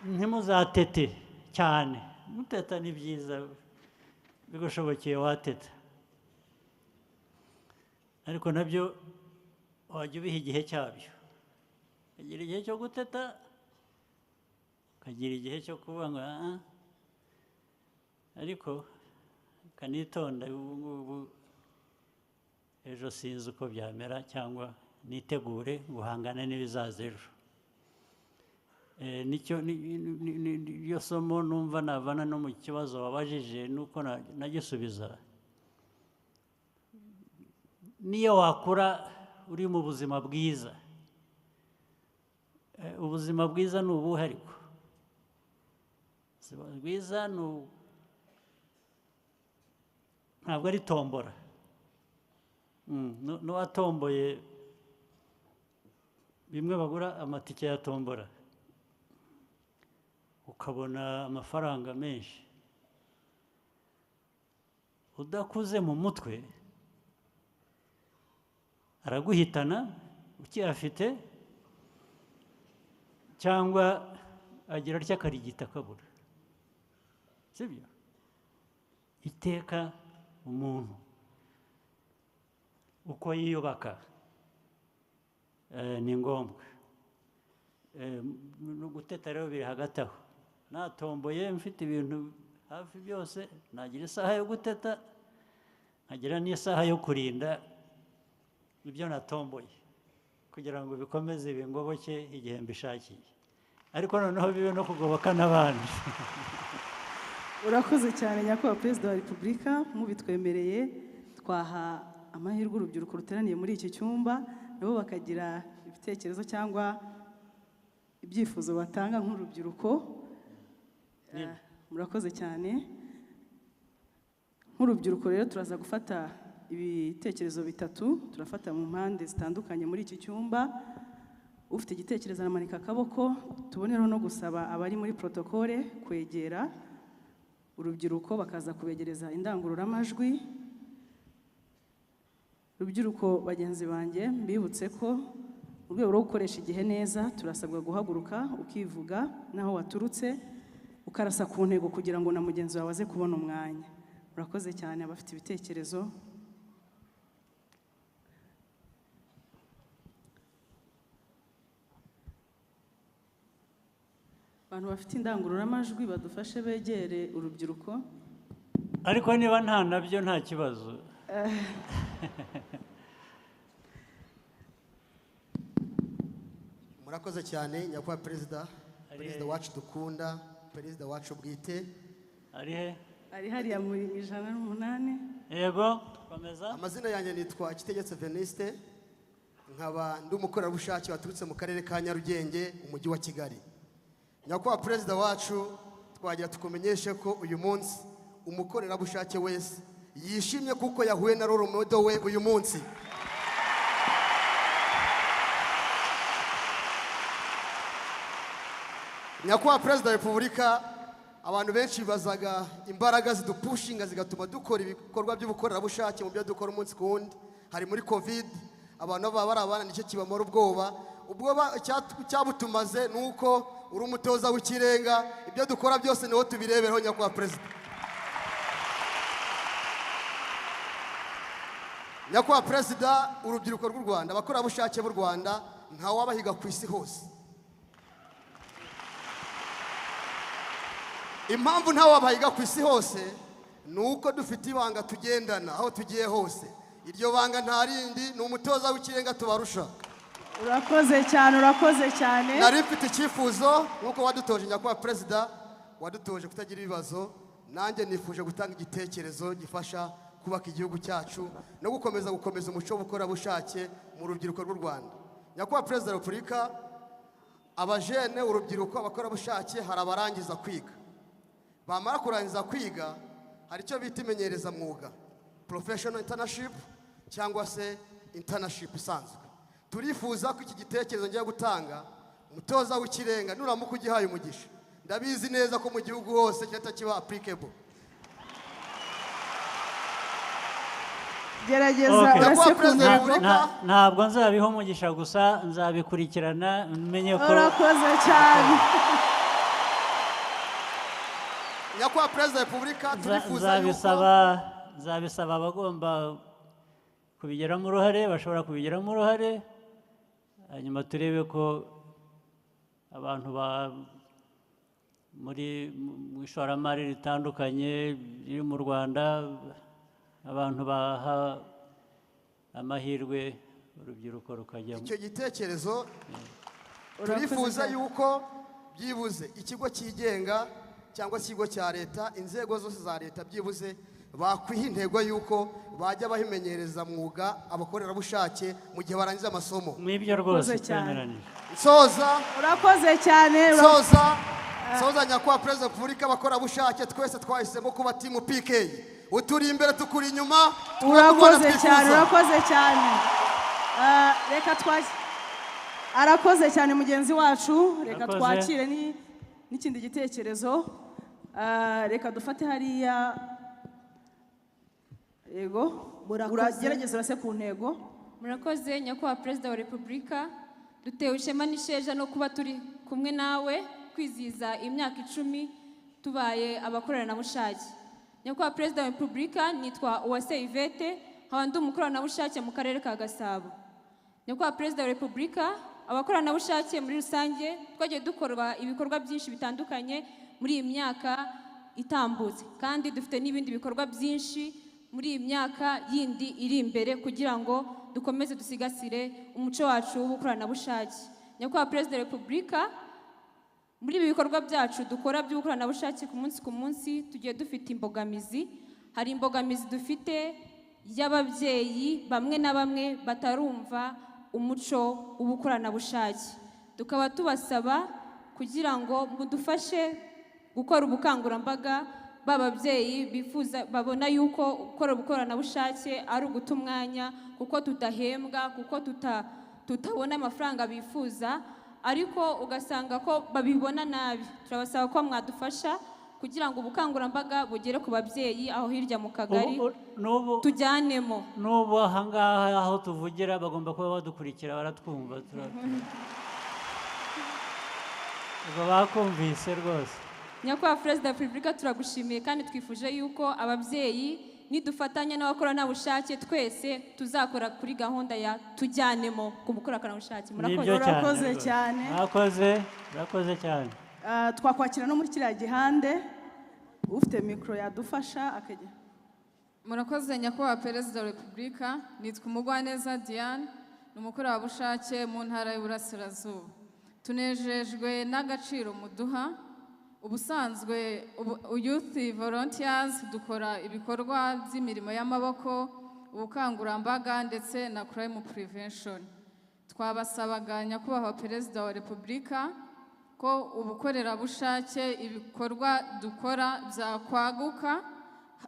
Ntimuzatete cyane, muteta ni byiza bigushobokeye wateta, ariko nabyo wajya ubiha igihe cyabyo. Ukagira igihe cyo guteta, ukagira igihe cyo kuvuga ngo ariko kanitonda ubu ngubu ejo sinzi uko byamera, cyangwa nitegure guhangana n'ibizaza ejo. Nicyo niyo somo numva navana no mu kibazo wabajije, nuko nagisubiza. Niyo wakura uri mu buzima bwiza, ubuzima bwiza ni ubuhe? Ariko ubuzima bwiza ntabwo ari tombora. N'uwatomboye bimwe bagura amatike ya tombora ukabona amafaranga menshi, udakuze mu mutwe araguhitana ukiyafite, cyangwa agira atya akarigita akabura. Sibyo? Iteka umuntu uko yiyubaka ni ngombwa. No guteta rero biri hagati aho. Natomboye mfite ibintu hafi byose, nagira isaha yo guteta, nkagira n'isaha yo kurinda ibyo natomboye kugira ngo bikomeze bingoboke igihe mbishakiye, ariko noneho bibe no kugoboka n'abandi. Urakoze cyane Nyakubahwa Perezida wa Repubulika, mubitwemereye twaha amahirwe urubyiruko ruteraniye muri iki cyumba, nabo bakagira ibitekerezo cyangwa ibyifuzo batanga nk'urubyiruko. Murakoze cyane. Nk'urubyiruko rero turaza gufata ibitekerezo bitatu, turafata mu mpande zitandukanye muri iki cyumba. Ufite igitekerezo aramanika akaboko, tubonereho no gusaba abari muri protokole kwegera urubyiruko bakaza kubegereza indangururamajwi. Rubyiruko bagenzi banjye, mbibutse ko mu rwego rwo gukoresha igihe neza turasabwa guhaguruka ukivuga n'aho waturutse, ukarasa ku ntego kugira ngo na mugenzi wawe aze kubona umwanya. Murakoze cyane abafite ibitekerezo. Abantu bafite indangururamajwi badufashe begere urubyiruko. Ariko niba nta nabyo nta kibazo. Murakoze cyane, nyakubahwa Perezida, Perezida wacu dukunda, Perezida wacu bwite. Ari he? Ari hariya muri 108. Yego, komeza. Amazina yanjye nitwa Kitegetse Veniste, nkaba ndi umukorerabushake waturutse mu karere ka Nyarugenge, umujyi wa Kigali. Nyakubahwa Perezida wacu, twagira tukumenyeshe ko uyu munsi umukorerabushake wese yishimye kuko yahuye na role model we uyu munsi. Nyakubahwa Perezida wa Repubulika, abantu benshi bibazaga imbaraga zidupushinga zigatuma dukora ibikorwa by'ubukorerabushake mu byo dukora umunsi ku wundi. Hari muri COVID, abantu baba bari abana, nicyo kibamara ubwoba. Ubwoba cyabutumaze ni uko uri umutoza w'ikirenga, ibyo dukora byose niho tubireberaho, nyakubahwa Perezida. Nyakubahwa Perezida, urubyiruko rw'u Rwanda, abakorerabushake b'u Rwanda, ntawabahiga ku isi hose. Impamvu ntawabahiga ku isi hose ni uko dufite ibanga tugendana aho tugiye hose. Iryo banga nta rindi, ni umutoza w'ikirenga tubarusha. Urakoze cyane, urakoze cyane. Nari mfite icyifuzo, nk'uko wadutoje, nyakubahwa Perezida, wadutoje kutagira ibibazo, nanjye nifuje gutanga igitekerezo gifasha kubaka igihugu cyacu no gukomeza umuco w'ubukorerabushake mu rubyiruko rw'u Rwanda. Nyakubahwa Perezida wa Repubulika, abajene, urubyiruko, abakorerabushake, hari abarangiza kwiga. Bamara kurangiza kwiga, hari icyo bita imenyerezamwuga, professional internship cyangwa se internship isanzwe. Turifuza ko iki gitekerezo ngiye gutanga, umutoza w'ikirenga nuramuka ugihaye umugisha, ndabizi neza ko mu gihugu hose kirahita kiba applicable. Gerageza Okay. urase Nyakubahwa ku Perezida wa ntego. Repubulika. Ntabwo nzabiha umugisha gusa, nzabikurikirana menye ko. Urakoze cyane. Nyakubahwa Perezida wa Repubulika, turifuza yuko Nzabisaba abagomba kubigiramo uruhare, bashobora kubigiramo uruhare, hanyuma turebe ko abantu ba muri mu ishoramari ritandukanye riri mu Rwanda, abantu baha amahirwe urubyiruko rukajyamo. Icyo gitekerezo, Urakoze turifuza cyane. yuko byibuze ikigo cyigenga cyangwa se ikigo cya leta, inzego zose za leta, byibuze bakwiha intego yuko bajya bahimenyereza mwuga abakorerabushake mu gihe barangiza amasomo. Mwibyo rwose Urakoze cyane. twemeranije. Nsoza, Urakoze cyane. nsoza, nyakubahwa Perezida wa Repubulika, abakorerabushake twese twahisemo kuba team PK. Uturi imbere, tukuri inyuma, twubaka u Rwanda Urakoze cyane. twifuza. Urakoze cyane. Reka twakire, arakoze cyane mugenzi wacu. Reka Urakoze. twakire n'ikindi gitekerezo. Reka dufate hariya. Yego. Murakoze. Uragerageza urase ku ntego. Murakoze, nyakubahwa Perezida wa Repubulika. Dutewe ishema n'isheja no kuba turi kumwe nawe kwizihiza imyaka 10 tubaye abakoranabushake. Nyakubahwa Perezida wa Repubulika, nitwa Uwase Yvette, nkaba ndi umukoranabushake mu karere ka Gasabo. Nyakubahwa Perezida wa Repubulika, abakoranabushake muri rusange twagiye dukora ibikorwa byinshi bitandukanye muri iyi myaka itambutse, kandi dufite n'ibindi bikorwa byinshi muri iyi myaka yindi iri imbere kugira ngo dukomeze dusigasire umuco wacu w'ubukoranabushake. Nyakubahwa Perezida wa Repubulika, muri ibi bikorwa byacu dukora by'ubukoranabushake ku munsi ku munsi, tugiye dufite imbogamizi. Hari imbogamizi dufite y'ababyeyi bamwe na bamwe batarumva umuco w'ubukoranabushake, tukaba tubasaba kugira ngo mudufashe gukora ubukangurambaga. Ba babyeyi bifuza, babona yuko gukora ubukoranabushake ari uguta umwanya kuko tudahembwa, kuko tutabona amafaranga bifuza, ariko ugasanga ko babibona nabi. Turabasaba ko mwadufasha kugira ngo ubukangurambaga bugere ku babyeyi aho hirya mu kagari, tujyanemo. N'ubu ahangaha aho tuvugira bagomba kuba badukurikira, baratwumva, ubwo bakumvise rwose. Nyakubahwa Perezida wa Repubulika, turagushimiye kandi twifuje yuko ababyeyi nidufatanya n'abakoranabushake twese tuzakora kuri gahunda ya tujyanemo ku bukoranabushake. Murakoze. Nibyo cyane Urakoze rwose. cyane. Murakoze, murakoze cyane. Twakwakira no muri kiriya gihande, ufite mikoro yadufasha akajya. Murakoze, nyakubahwa Perezida wa Repubulika. Nitwa Umugwaneza Diane, ni umukorerabushake mu ntara y'Uburasirazuba. Tunejejwe n'agaciro muduha. Ubusanzwe Youth Volunteers dukora ibikorwa by'imirimo y'amaboko, ubukangurambaga ndetse na crime prevention. Twabasabaga, Nyakubahwa Perezida wa Repubulika, ko ubukorerabushake, ibikorwa dukora byakwaguka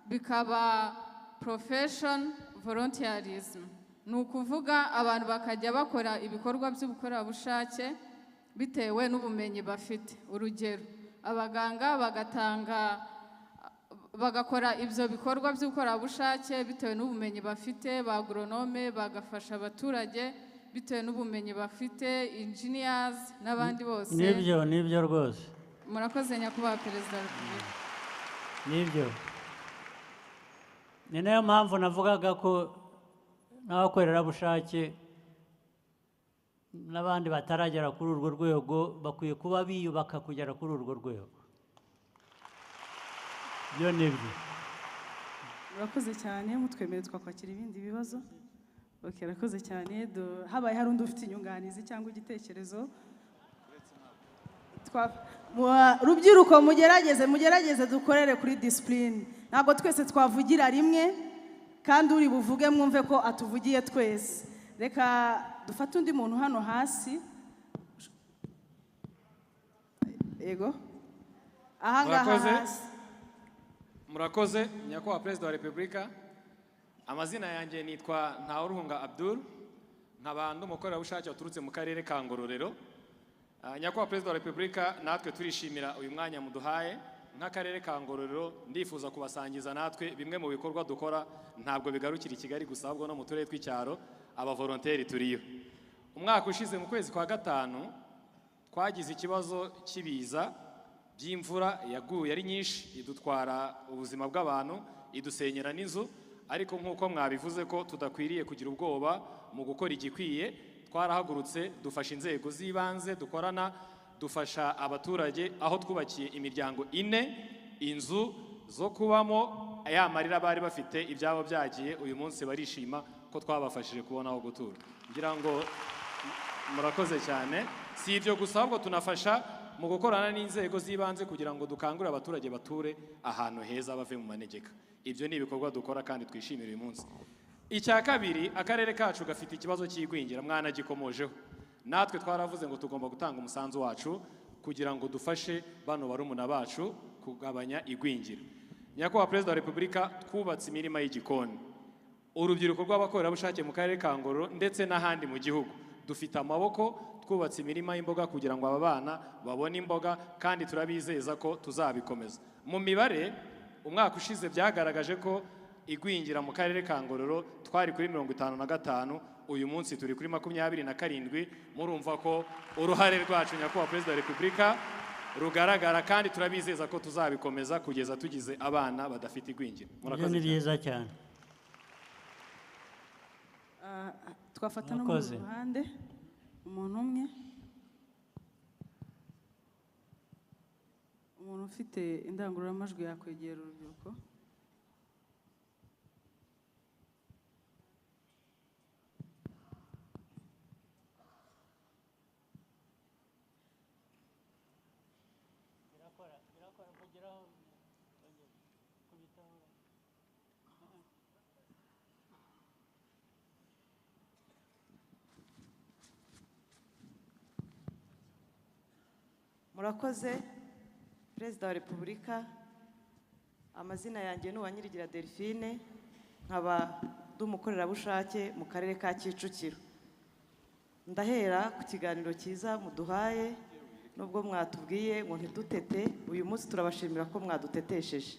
bikaba profession volunteerism, ni ukuvuga abantu bakajya bakora ibikorwa by'ubukorerabushake bitewe n'ubumenyi bafite. Urugero, abaganga bagatanga, bagakora ibyo bikorwa by'ubukorerabushake bitewe n'ubumenyi bafite, ba agoronome bagafasha abaturage bitewe n'ubumenyi bafite, engineers n'abandi bose. Nibyo, nibyo rwose. Murakoze, Nyakubahwa Perezida wa Repubulika. Nibyo, ni nayo mpamvu navugaga ko n'abakorerabushake n'abandi bataragera kuri urwo rwego bakwiye kuba biyubaka kugera kuri urwo rwego. Byo nibyo. Murakoze cyane. Mutwemerere twakwakira ibindi bibazo. Okay, arakoze cyane. Habaye hari undi ufite inyunganizi cyangwa igitekerezo? Rubyiruko, mugerageze dukorere kuri discipline. Ntabwo twese twavugira rimwe, kandi uri buvuge mwumve ko atuvugiye twese. Reka dufate undi muntu hano hasi. Yego, ahangaha. Murakoze. Hasi. Murakoze, Nyakubahwa Perezida wa Repubulika. Amazina yanjye nitwa Ntawuruhunga Abdul, nkaba ndi umukorerabushake waturutse mu karere ka Ngororero. Nyakubahwa Perezida wa Repubulika, natwe turishimira uyu mwanya muduhaye. Nk'akarere ka Ngororero, ndifuza kubasangiza natwe bimwe mu bikorwa dukora. Ntabwo bigarukira i Kigali gusa, ahubwo no mu turere tw'icyaro abavolonteri turiyo. Umwaka ushize mu kwezi kwa gatanu twagize ikibazo cy'ibiza by'imvura yaguye ari nyinshi, idutwara ubuzima bw'abantu, idusenyera n'inzu. Ariko nk'uko mwabivuze ko tudakwiriye kugira ubwoba mu gukora igikwiye, twarahagurutse, dufasha inzego z'ibanze dukorana, dufasha abaturage, aho twubakiye imiryango ine inzu zo kubamo. Ya marira bari bafite, ibyabo byagiye, uyu munsi barishima ko twabafashije kubona aho gutura. Ngira ngo murakoze cyane. Si ibyo gusa, ahubwo tunafasha mu gukorana n'inzego z'ibanze kugira ngo dukangurire abaturage bature ahantu heza, bave mu manegeka. Ibyo ni ibikorwa dukora kandi twishimira uyu munsi. Icya kabiri, akarere kacu gafite ikibazo cy'igwingira, mwanagikomojeho. Natwe twaravuze ngo tugomba gutanga umusanzu wacu kugira ngo dufashe bano barumuna bacu kugabanya igwingira. Nyakubahwa Perezida wa Repubulika, twubatse imirima y'igikoni. Urubyiruko rw'abakorerabushake mu karere ka Ngororero ndetse n'ahandi mu gihugu dufite amaboko, twubatse imirima y'imboga kugira ngo aba bana babone imboga, kandi turabizeza ko tuzabikomeza. Mu mibare, umwaka ushize byagaragaje ko igwingira mu karere ka Ngororero twari kuri 55, uyu munsi turi kuri 27. Murumva ko uruhare rwacu, Nyakubahwa Perezida wa Repubulika, rugaragara, kandi turabizeza ko tuzabikomeza kugeza tugize abana badafite igwingira. Ibyo Murakoze ni cyane. byiza cyane. Twafata no mu Murakoze. ruhande umuntu umwe, umuntu ufite indangururamajwi yakwegera urubyiruko. Murakoze, Perezida wa Repubulika. Amazina yanjye ni Uwanyirigira Delphine, nkaba ndi umukorerabushake mu karere ka Kicukiro. Ndahera ku kiganiro cyiza muduhaye. Nubwo mwatubwiye ngo ntidutete, uyu munsi turabashimira ko mwadutetesheje.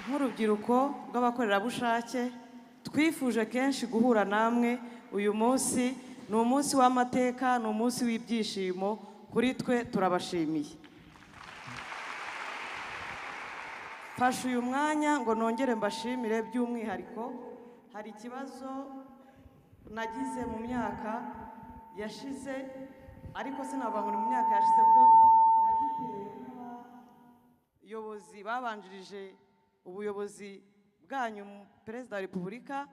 Nk'urubyiruko rw'abakorerabushake twifuje kenshi guhura namwe. Uyu munsi ni umunsi w'amateka, ni umunsi w'ibyishimo kuri twe, turabashimiye. Mfashe uyu mwanya ngo nongere mbashimire by'umwihariko. Hari ikibazo nagize mu myaka yashize, ariko sinavuga ngo ni mu myaka yashize, ko nagitewe n'abayobozi babanjirije ubuyobozi bwanyu, Perezida wa Repubulika.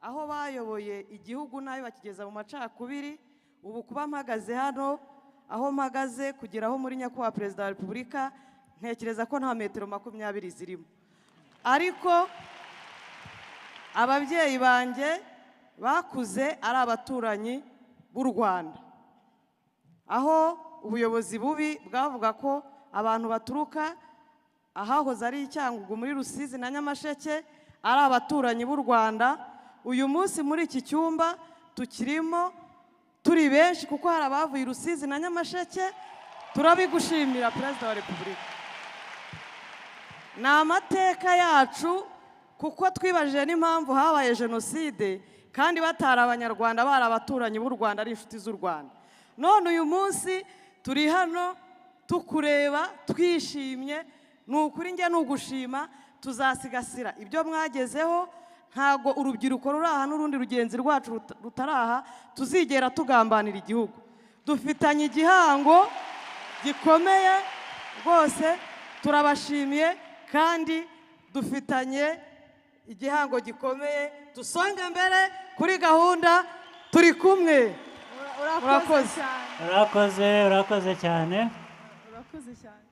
Aho bayoboye igihugu nabi bakigeza mu macakubiri, ubu kuba mpagaze hano aho mpagaze kugera aho muri nyakubahwa Perezida wa Repubulika, ntekereza ko nta metero 20 zirimo. Ariko ababyeyi banjye bakuze ari abaturanyi b'u Rwanda, aho ubuyobozi bubi bwavuga ko abantu baturuka ahahoze ari Cyangugu muri Rusizi na Nyamasheke ari abaturanyi b'u Rwanda. Uyu munsi muri iki cyumba tukirimo turi benshi kuko hari abavuye i Rusizi na Nyamasheke. Turabigushimira Perezida wa Repubulika, ni amateka yacu kuko twibajije n'impamvu habaye jenoside kandi batari Abanyarwanda, bari abaturanyi b'u Rwanda, ari inshuti z'u Rwanda. None uyu munsi turi hano tukureba twishimye, ni ukuri njye ni ugushima. Tuzasigasira ibyo mwagezeho, ntago urubyiruko ruri aha n'urundi rugenzi rwacu rutaraha tuzigera tugambanira igihugu. Dufitanye igihango gikomeye rwose, turabashimiye kandi dufitanye igihango gikomeye. Dusonge mbere kuri gahunda, turi kumwe. Urakoze cyane. Urakoze, urakoze cyane. Urakoze cyane.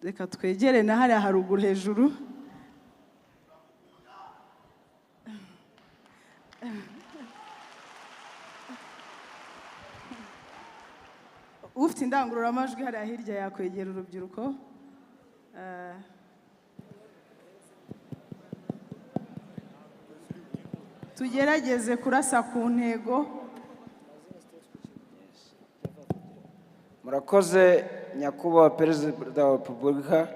Reka twegere na hariya haruguru hejuru. Ufite indangururamajwi hariya hirya yakwegera urubyiruko. Tugerageze kurasa ku ntego. Murakoze nyakubahwa Perezida wa Repubulika.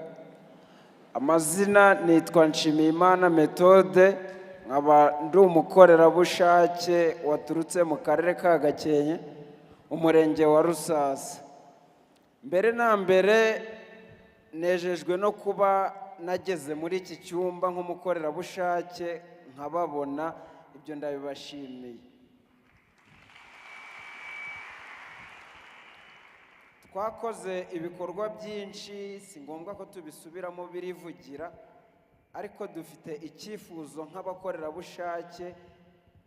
Amazina nitwa Nshimiyimana Methode, nkaba ndi umukorerabushake waturutse mu karere ka Gakenke, umurenge wa Rusasa. Mbere na mbere nejejwe no kuba nageze muri iki cyumba nk'umukorerabushake nkababona, ibyo ndabibashimiye. Twakoze ibikorwa byinshi, si ngombwa ko tubisubiramo birivugira, ariko dufite icyifuzo nk'abakorerabushake.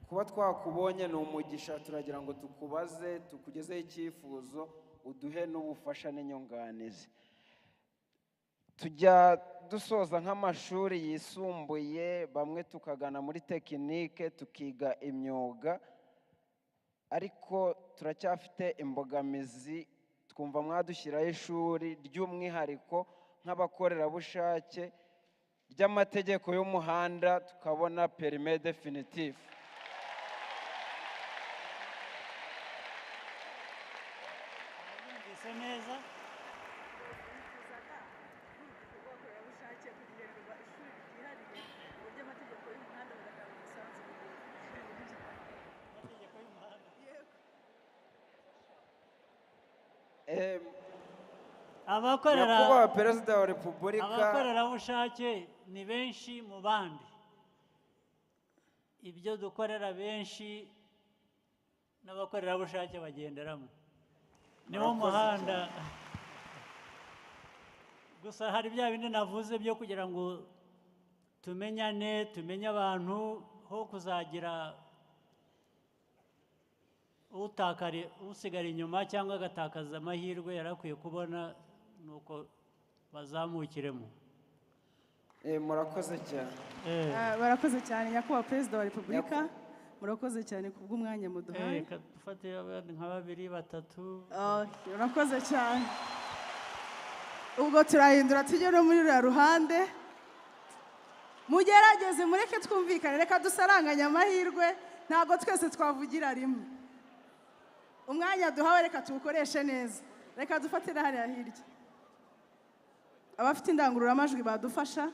Kuba twakubonye ni umugisha, turagira ngo tukubaze, tukugezeho icyifuzo, uduhe n'ubufasha n'inyunganizi. Tujya dusoza nk'amashuri yisumbuye, bamwe tukagana muri tekinike tukiga imyuga, ariko turacyafite imbogamizi. Twumva mwadushyiraho ishuri ry'umwihariko nk'abakorerabushake ry'amategeko y'umuhanda, tukabona perime definitive. Numvise neza. Abakorera Nyakubahwa Perezida wa Repubulika, abakorerabushake ni benshi mu bandi. Ibyo dukorera benshi n'abakorerabushake bagenderamo, niwo Murakoze muhanda. cyane. Gusa hari bya bindi navuze byo kugira ngo tumenyane, tumenye abantu, ho kuzagira utakari usigara inyuma cyangwa agatakaza amahirwe yari akwiye kubona, nuko bazamukiremo. Murakoze cyane. Barakoze cyane nyakubahwa Perezida wa Repubulika, murakoze cyane kubw'umwanya muduhaye. Reka dufate abandi nka babiri batatu. Urakoze cyane. Ubwo turahindura tujye no muri ruriya ruhande. Mugerageze mureke twumvikane, reka dusaranganye amahirwe, ntabwo twese twavugira rimwe. Umwanya duhawe reka tuwukoreshe neza. Reka dufatire hariya hirya. Abafite indangururamajwi badufasha.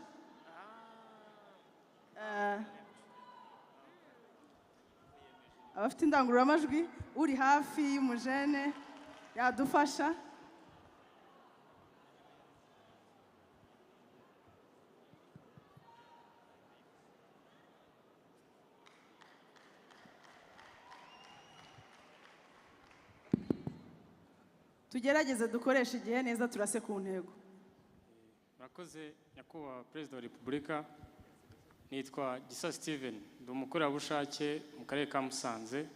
Abafite indangururamajwi, uri hafi y'umujene yadufasha. Tugerageze dukoreshe igihe neza, turase ku ntego. Murakoze, nyakubahwa Perezida wa Repubulika. Nitwa Gisa Steven, ndi umukorerabushake mu karere ka Musanze,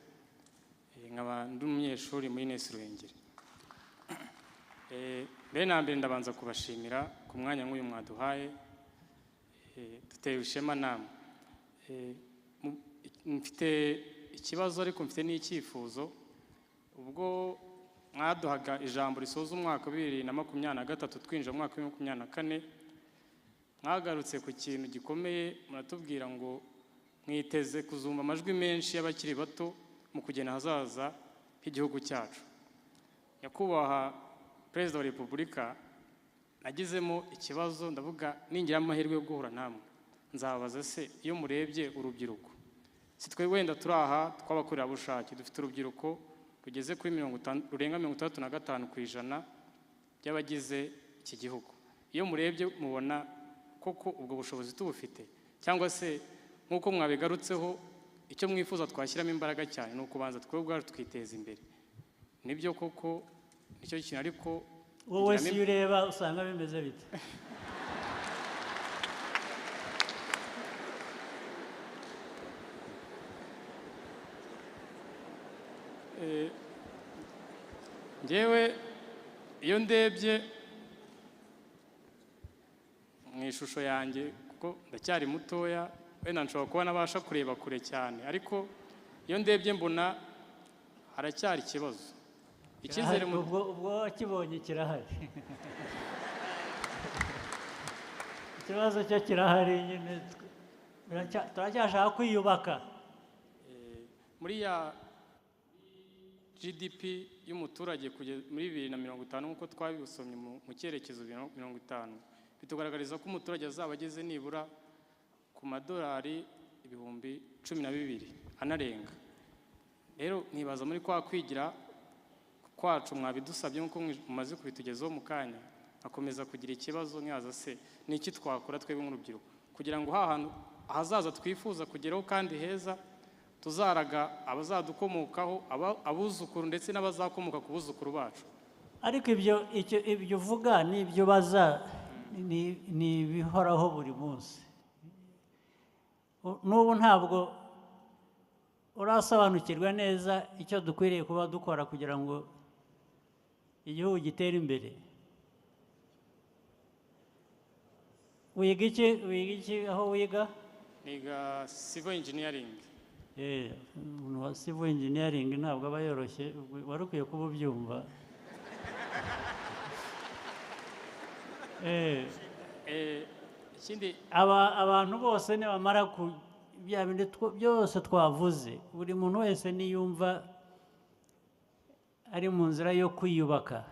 nkaba ndi umunyeshuri muri Ines Ruhengeri. Mbere na mbere ndabanza kubashimira ku mwanya nk'uyu mwaduhaye. Dutewe ishema namwe. Mfite ikibazo ariko mfite n'icyifuzo. Ubwo mwaduhaga ijambo risoza umwaka wa 2023 twinjira mu mwaka wa 2024, mwagarutse ku kintu gikomeye, muratubwira ngo mwiteze kuzumva amajwi menshi y'abakiri bato mu kugena ahazaza h'igihugu cyacu. Nyakubahwa Perezida wa Repubulika, nagizemo ikibazo, ndavuga ningira amahirwe yo guhura namwe nzababaza se iyo murebye urubyiruko, si twe wenda turi aha tw'abakorerabushake, dufite urubyiruko rugeze kuri 50, rurenga 65% by'abagize iki gihugu. Iyo murebye mubona koko ubwo bushobozi tubufite, cyangwa se nk'uko mwabigarutseho icyo mwifuza twashyiramo imbaraga cyane ni ukubanza twebwe ubwacu twiteza imbere. Nibyo koko nicyo kintu, ariko wowe si iyo ureba usanga bimeze bite? Njyewe iyo ndebye mu ishusho yanjye, kuko ndacyari mutoya, wenda nshobora kuba nabasha kureba kure cyane, ariko iyo ndebye mbona haracyari ikibazo. Icyizere ubwo wakibonye kirahari. Ikibazo cyo kirahari nyine, turacyashaka kwiyubaka. Muri ya GDP y'umuturage muri 2050 nk'uko twabisomye mu cyerekezo 2050, bitugaragariza ko umuturage azaba ageze nibura ku madolari 12,000 anarenga. Rero nkibaza muri kwa kwigira kwacu mwabidusabye nk'uko mumaze kubitugezaho mu kanya, akomeza kugira ikibazo nkibaza se ni iki twakora twebwe nk'urubyiruko kugira ngo hantu ahazaza twifuza kugeraho kandi heza tuzaraga abazadukomokaho, abuzukuru ndetse n'abazakomoka ku buzukuru bacu. Ariko ibyo uvuga n'ibyo baza ni ibihoraho buri munsi. N'ubu ntabwo urasobanukirwa neza icyo dukwiriye kuba dukora kugira ngo igihugu gitere imbere. Wiga iki aho wiga? Niga civil engineering. Umuntu wa civil engineering ntabwo aba yoroshye, wari ukwiye kuba ubyumva. Ikindi abantu bose nibamara ku bya bindi byose twavuze, buri muntu wese niyumva ari mu nzira yo kwiyubaka,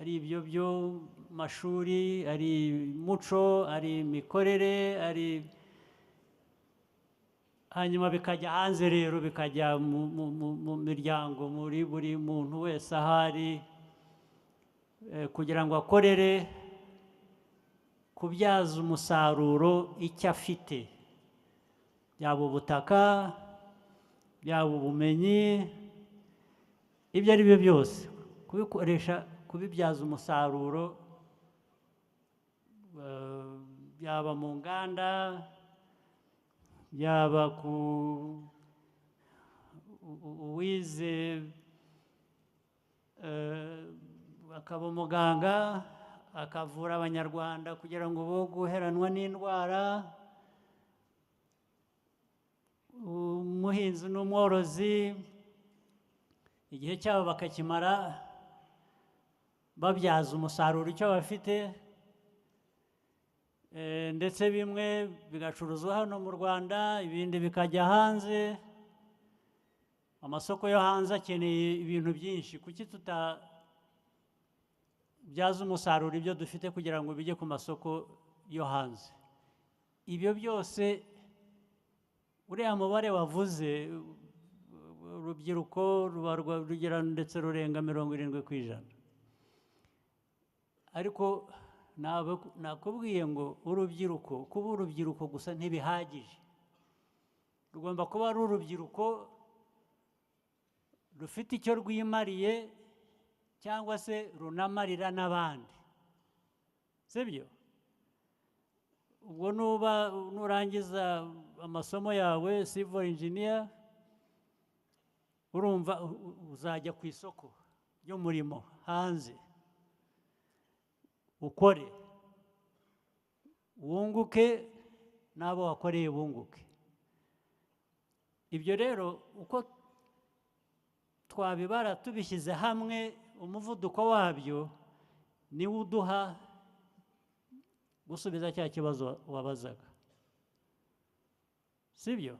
ari ibyo byo mashuri, ari muco, ari imikorere, ari hanyuma bikajya hanze rero, bikajya mu miryango, muri buri muntu wese ahari, kugira ngo akorere kubyaza umusaruro icyo afite, byaba ubutaka, byaba ubumenyi, ibyo ari byo byose, kubikoresha, kubibyaza umusaruro, byaba mu nganda, byaba ku uwize akaba umuganga akavura abanyarwanda kugira ngo bo guheranwa n'indwara, umuhinzi n'umworozi igihe cyabo bakakimara babyaza umusaruro icyo bafite, ndetse bimwe bigacuruzwa hano mu Rwanda, ibindi bikajya hanze. Amasoko yo hanze akeneye ibintu byinshi, kuki tutabyaza umusaruro ibyo dufite kugira ngo bijye ku masoko yo hanze? Ibyo byose uriya mubare wavuze, urubyiruko rugera ndetse rurenga 70%. Ariko nakubwiye ngo urubyiruko, kuba urubyiruko gusa ntibihagije, rugomba kuba ari urubyiruko rufite icyo rwimariye cyangwa se runamarira n'abandi, sibyo? Ubwo nuba nurangiza amasomo yawe civil engineer, urumva uzajya ku isoko ry'umurimo hanze, ukore wunguke n'abo wakoreye bunguke. Ibyo rero uko twabibara tubishyize hamwe, umuvuduko wabyo niwo uduha gusubiza cya kibazo wabazaga, sibyo?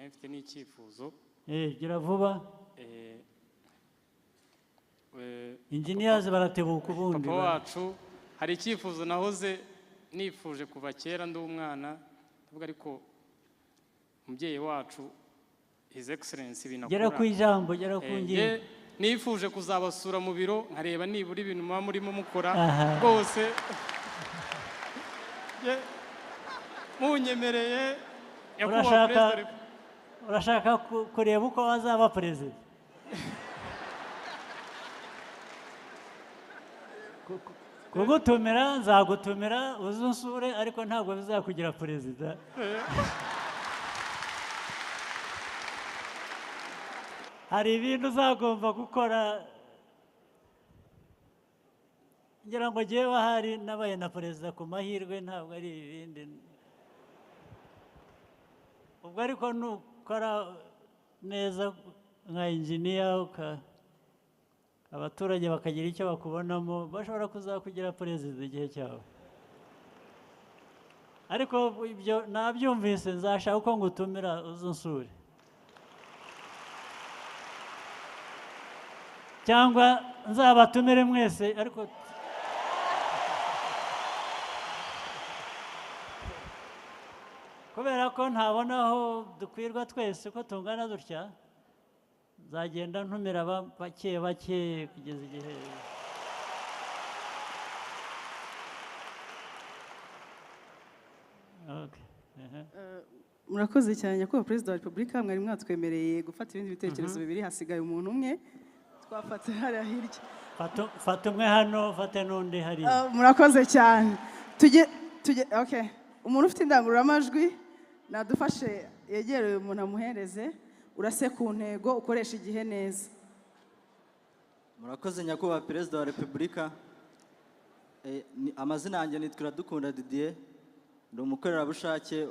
Mfite n'icyifuzo. Gira vuba. Engineers baratebuka ubundi. Papa wacu, hari icyifuzo nahoze nifuje kuva kera ndi umwana, ndavuga ariko umubyeyi wacu His Excellency binakura. Gera ku ijambo, gera ku ngingo. Nifuje kuzabasura mu biro nkareba nibura ibintu muba murimo mukora rwose. Munyemereye nyakubahwa Perezida. Urashaka kureba uko wazaba perezida? Kugutumira nzagutumira uzunsure, ariko ntabwo bizakugira perezida. Hari ibintu uzagomba gukora. Ngira ngo njyewe ahari nabaye na perezida ku mahirwe, ntabwo ari ibindi. Ubwo ariko nukora neza nka engineer, abaturage bakagira icyo bakubonamo, bashobora kuzakugira perezida igihe cyawe. Ariko ibyo nabyumvise, nzashaka uko ngutumira uzunsure, cyangwa nzabatumire mwese. Ariko kubera ko ntabona aho dukwirwa twese ko tungana dutya, nzagenda ntumira bake bake kugeza igihe. Murakoze cyane nyakubahwa Perezida wa Repubulika, mwari mwatwemereye gufata ibindi bitekerezo bibiri, hasigaye umuntu umwe twafata hariya hirya. Fata umwe hano, fate n'undi hariya. Murakoze cyane. Tujye okay. Umuntu ufite indangururamajwi nadufashe yegereye umuntu amuhereze, urase ku ntego, ukoresha igihe neza. Murakoze nyakubahwa Perezida wa Repubulika. Amazina yanjye nitwa Iradukunda Didier, ndi umukorerabushake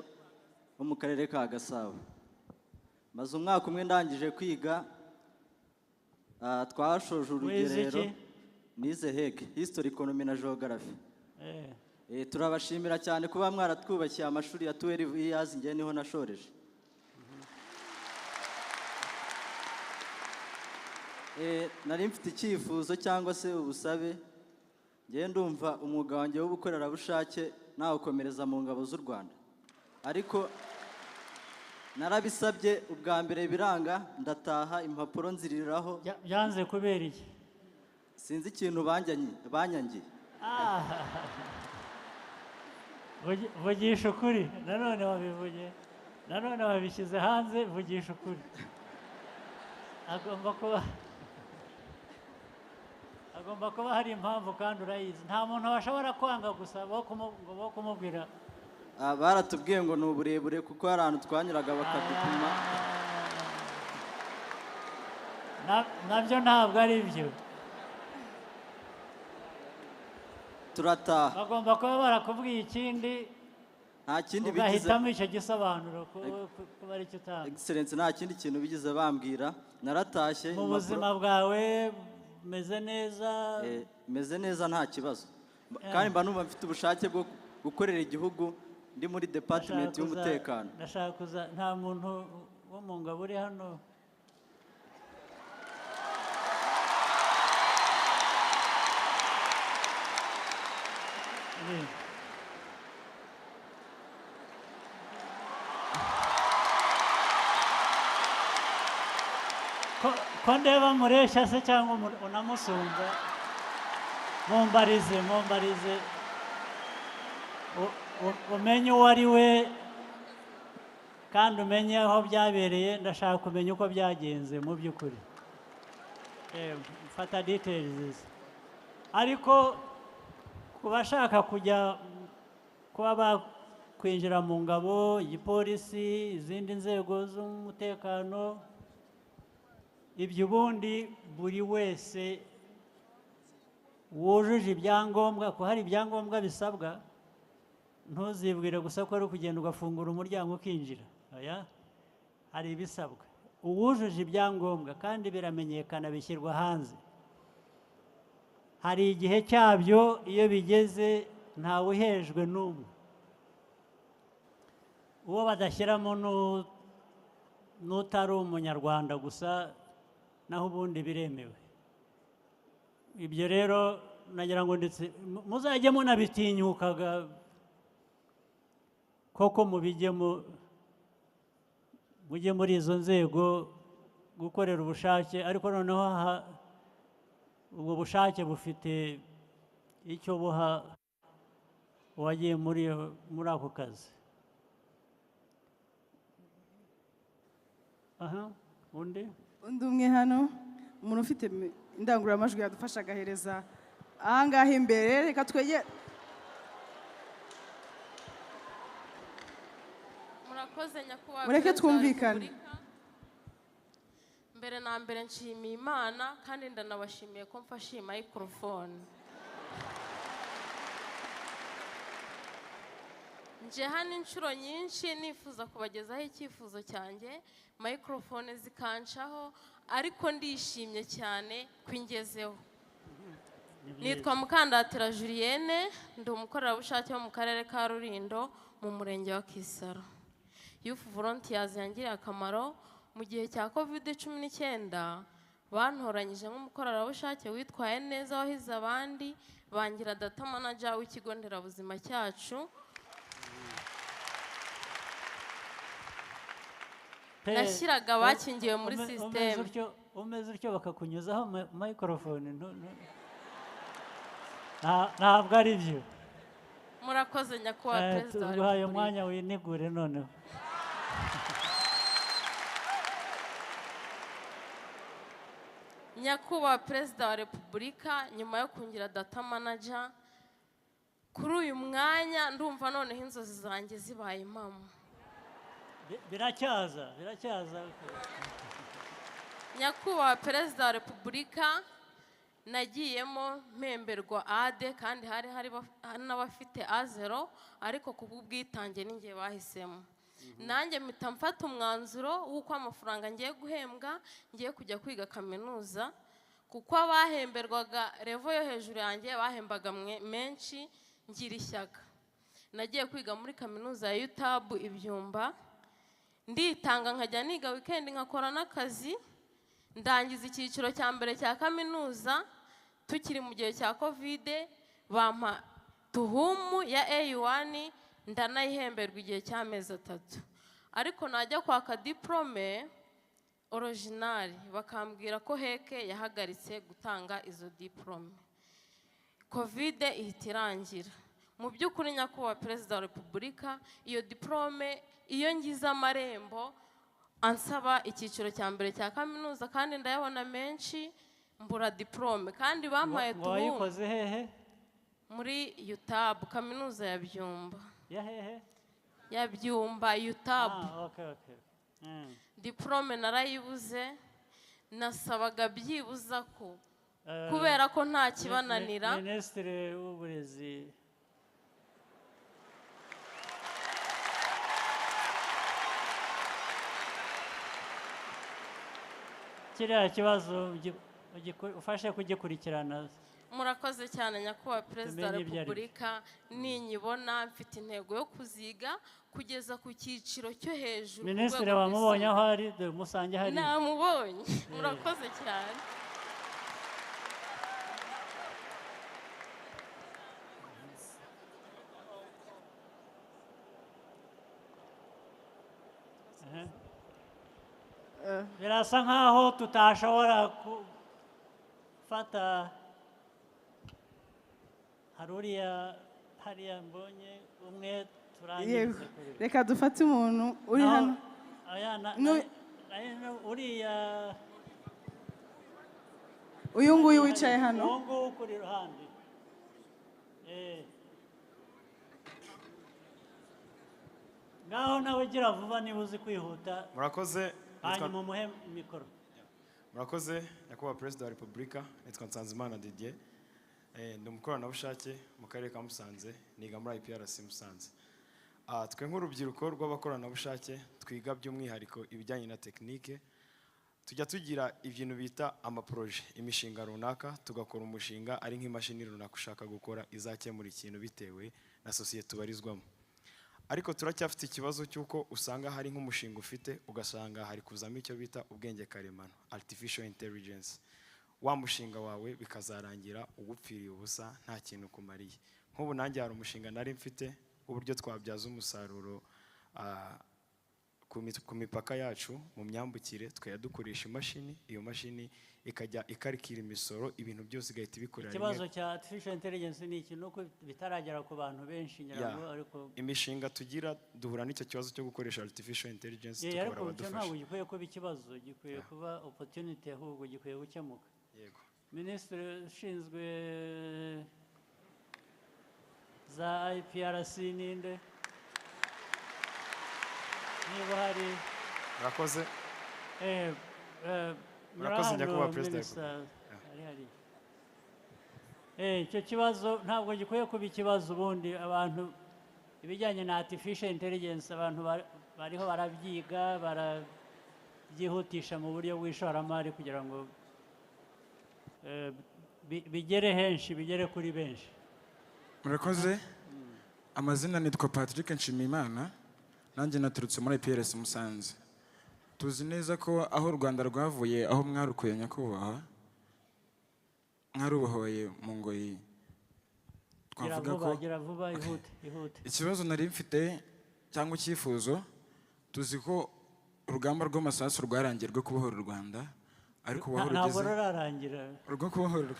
wo mu karere ka Gasabo. Maze umwaka umwe ndangije kwiga, twashoje urugerero. Nize HEG, History, Economy na Geography. Turabashimira cyane kuba mwaratwubakiye amashuri ya 12 years, ngiye niho nashoreje. Nari mfite icyifuzo cyangwa se ubusabe, ngiye ndumva umwuga wanjye w'ubukorerabushake nawukomereza mu ngabo z'u Rwanda, ariko narabisabye ubwa mbere biranga, ndataha impapuro nziriraho. Byanze kubera iki? Sinzi ikintu banyangiye. Vugisha ukuri, nanone wabivuge, nanone wabishyize hanze, vugisha ukuri. Agomba kuba hari impamvu kandi urayizi. Nta muntu washobora kwanga gusa bo kumubwira. Baratubwiye ngo ni uburebure kuko hari ahantu twanyuraga bakadupima. Nabyo ntabwo ari byo. Turataha. Bagomba kuba barakubwiye ikindi, nta kindi bigize, ugahitamo icyo gisobanuro kuba ari cyo utanga. Excellence, nta kindi kintu bigize bambwira. Naratashye. Mu buzima bwawe meze neza? Meze neza, nta kibazo. Kandi mba numva mfite ubushake bwo gukorera igihugu, ndi muri department y'umutekano. Ndashaka kuza. Nta muntu wo mu ngabo uri hano? Ko ndeba mureshya se cyangwa unamusumba? Mumbarize, mumbarize umenye uwo ari we kandi umenye aho byabereye. Ndashaka kumenya uko byagenze mu by'ukuri, mfata details. Ariko ku bashaka kujya Kuba bakwinjira mu ngabo, igipolisi, izindi nzego z'umutekano, ibyo ubundi buri wese wujuje ibyangombwa, ko hari ibyangombwa bisabwa, ntuzibwire gusa ko ari ukugenda ugafungura umuryango ukinjira. Oya, hari ibisabwa. Uwujuje ibyangombwa kandi biramenyekana, bishyirwa hanze, hari igihe cyabyo, iyo bigeze ntawe uhejwe n'umwe. Uwo badashyiramo n'utari umunyarwanda gusa, naho ubundi biremewe. Ibyo rero nagira ngo ndetse muzajye munabitinyukaga koko, mubijyemo, mujye muri izo nzego gukorera ubushake, ariko noneho ubwo bushake bufite icyo buha uwagiye muri ako kazi. Aha, undi? Undi umwe hano, umuntu ufite indangururamajwi yadufasha agahereza ahangaha imbere. Reka twegere. Murakoze nyakubahwa Mureke Perezida wa twumvikane. Repubulika. Mbere na mbere nshimiye Imana, kandi ndanabashimiye ko mfashe iyi microphone. Nje hano inshuro nyinshi nifuza kubagezaho icyifuzo cyanjye, microphone zikancaho, ariko ndishimye cyane ko ingezeho. Nitwa Mukandatira Julienne, ndi umukorerabushake wo mu karere ka Rulindo mu murenge wa Kisaro. Youth Volunteers yangiriye akamaro mu gihe cya COVID-19, bantoranyije nk'umukorerabushake witwaye neza wahize abandi, bangira data manager w'ikigo nderabuzima cyacu. Nashyiraga abakingiwe muri system. Umeze utyo bakakunyuzaho microphone, ntabwo ari byo. Murakoze nyakubahwa Perezida wa Tuguhaye Repubulika. umwanya winegure noneho. Nyakubahwa Perezida wa Repubulika, nyuma yo kungira data manager kuri uyu mwanya, ndumva noneho inzozi zanjye zibaye impamo. Biracyaza, biracyaza. Nyakubahwa Perezida wa Repubulika, nagiyemo mpemberwa A2, kandi hari n'abafite A0, ariko ku bw'ubwitange ninjye bahisemo. Nanjye mpita mfata umwanzuro w'uko amafaranga ngiye guhembwa ngiye kujya kwiga kaminuza, kuko abahemberwaga level yo hejuru yanjye bahembaga menshi. Ngira ishyaka, nagiye kwiga muri kaminuza ya UTAB ibyumba, nditanga nkajya niga weekend nkakora n'akazi, ndangiza icyiciro cya mbere cya kaminuza tukiri mu gihe cya Covid, bampa tuhumu ya A1, ndanayihemberwa igihe cy'amezi 3. Ariko najya kwaka diplome original bakambwira ko HEC yahagaritse gutanga izo diplome. Covid ihita irangira. Mu by'ukuri nyakubahwa Perezida wa Repubulika, iyo diplome iyo ngize amarembo ansaba icyiciro cya mbere cya kaminuza kandi ndayabona menshi, mbura diplome kandi bampaye Ngo wayikoze hehe? Muri UTAB, kaminuza ya Byumba. Ya hehe? Ya Byumba, UTAB. Okay, okay. Diplome narayibuze, nasabaga byibuza ko kubera ko nta kibananira. Minisitiri w'uburezi kiriya kibazo ufashe kugikurikirana. Murakoze cyane nyakubahwa Perezida wa Tumenye ibyo ari byo. Repubulika, ninyibona mfite intego yo kuziga kugeza ku cyiciro cyo hejuru. Minisitiri wamubonye aho ari, dore musange hari. Namubonye, murakoze cyane. Birasa nkaho tutashobora gufata. Hari uriya hariya mbonye umwe turangirize kuri we. Reka dufate umuntu uri hano. Uriya uyu nguyu wicaye hano. Uwo nguwo kuri ruhande. Ngaho nawe gira vuba niba uzi kwihuta. Murakoze. Hanyuma umuhe mikoro. Murakoze nyakubahwa Perezida wa Repubulika, nitwa Nsanzimana Didier. Ndi umukoranabushake mu karere ka Musanze, niga muri IPRC Musanze. Twe nk'urubyiruko rw'abakoranabushake twiga by'umwihariko ibijyanye na tekinike, tujya tugira ibintu bita amaporoje, imishinga runaka, tugakora umushinga ari nk'imashini runaka ushaka gukora izakemura ikintu bitewe na sosiyete ubarizwamo. Ariko turacyafite ikibazo cy'uko usanga hari nk'umushinga ufite ugasanga hari kuzamo icyo bita ubwenge karemano, artificial intelligence. Wa mushinga wawe bikazarangira ugupfiriye ubusa nta kintu kumariye. Nk'ubu nanjye hari umushinga nari mfite w'uburyo twabyaza umusaruro ku mipaka yacu mu myambukire, tukajya dukoresha imashini, iyo mashini ikajya ikarikira imisoro, ibintu byose igahita ibikorera rimwe. Ikibazo cya artificial intelligence ni iki? Nuko bitaragera ku bantu benshi ngira ngo, ariko imishinga tugira duhura n'icyo kibazo cyo gukoresha artificial intelligence, Yeah, tukabura ariko icyo abadufasha. ntabwo gikwiye kuba ikibazo, gikwiye kuba opportunity, ahubwo gikwiye gukemuka. Yego. Minisitiri ushinzwe za IPRC ninde, niba hari? Murakoze. Murakoze Nyura nyakubahwa hano, Perezida wa Minister, Repubulika. ari hariya. Icyo kibazo ntabwo gikwiye kuba ikibazo. Ubundi abantu ibijyanye na artificial intelligence, abantu bariho barabyiga, barabyihutisha mu buryo bw'ishoramari kugira ngo bigere henshi, bigere kuri benshi. Murakoze. Amazina nitwa Patrick Nshimiyimana, nanjye naturutse muri IPRC Musanze. Tuzi neza ko aho u Rwanda rwavuye, aho mwarukuye nyakubahwa, mwarubohoye mu ngoyi. Gira Twavuga vuba, ko gira vuba, ihute, ihute. Ikibazo nari mfite cyangwa icyifuzo, tuzi ko urugamba rw'amasasu rwarangiye rwo kubohora u Rwanda, ariko ubu aho Ntabwo rugeze rurarangira. Rwo kubohora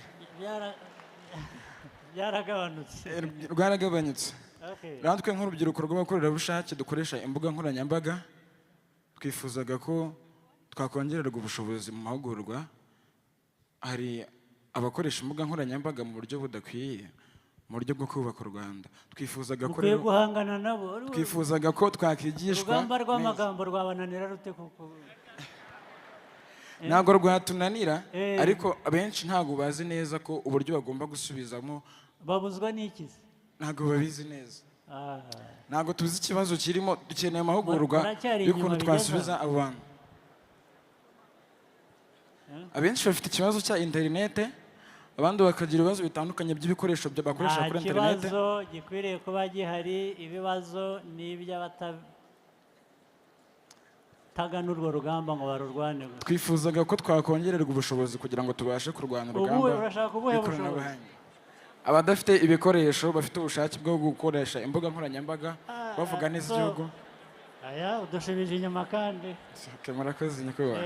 Byaragabanutse. Rwaragabanyutse. Okay. Natwe nk'urubyiruko rw'abakorerabushake dukoresha imbuga nkoranyambaga, twifuzaga ko twakongererwa ubushobozi mu mahugurwa. Hari abakoresha imbuga nkoranyambaga mu buryo budakwiye, mu buryo bwo kubaka u Rwanda. Twifuzaga ko Mukwiye rero guhangana nabo. twifuzaga ko twakigishwa Urugamba neza. rw'amagambo rwabananira rute kuko? Ntabwo rwatunanira, ariko abenshi ntabwo bazi neza ko uburyo bagomba gusubizamo. Babuzwa n'iki se? Ntabwo babizi neza. Ntabwo tuzi ikibazo kirimo, dukeneye amahugurwa Muracyari y'ukuntu inyuma bigeze twasubiza aho? abo bantu. Abenshi bafite ikibazo cya interinete, abandi bakagira ibibazo bitandukanye by'ibikoresho bakoresha Nta kuri interinete. kibazo gikwiriye kuba gihari. Ibibazo ni iby'abatagana urwo rugamba ngo barurwane gusa. Twifuzaga ko twakongererwa ubushobozi kugira ngo tubashe kurwana Ubuhe? urugamba Urashaka ubuhe bushobozi? rw'ikoranabuhanga. Abadafite ibikoresho bafite ubushake bwo gukoresha imbuga nkoranyambaga bavuga neza igihugu. Aya udushubije inyuma kandi. Okay, murakoze nyakubahwa.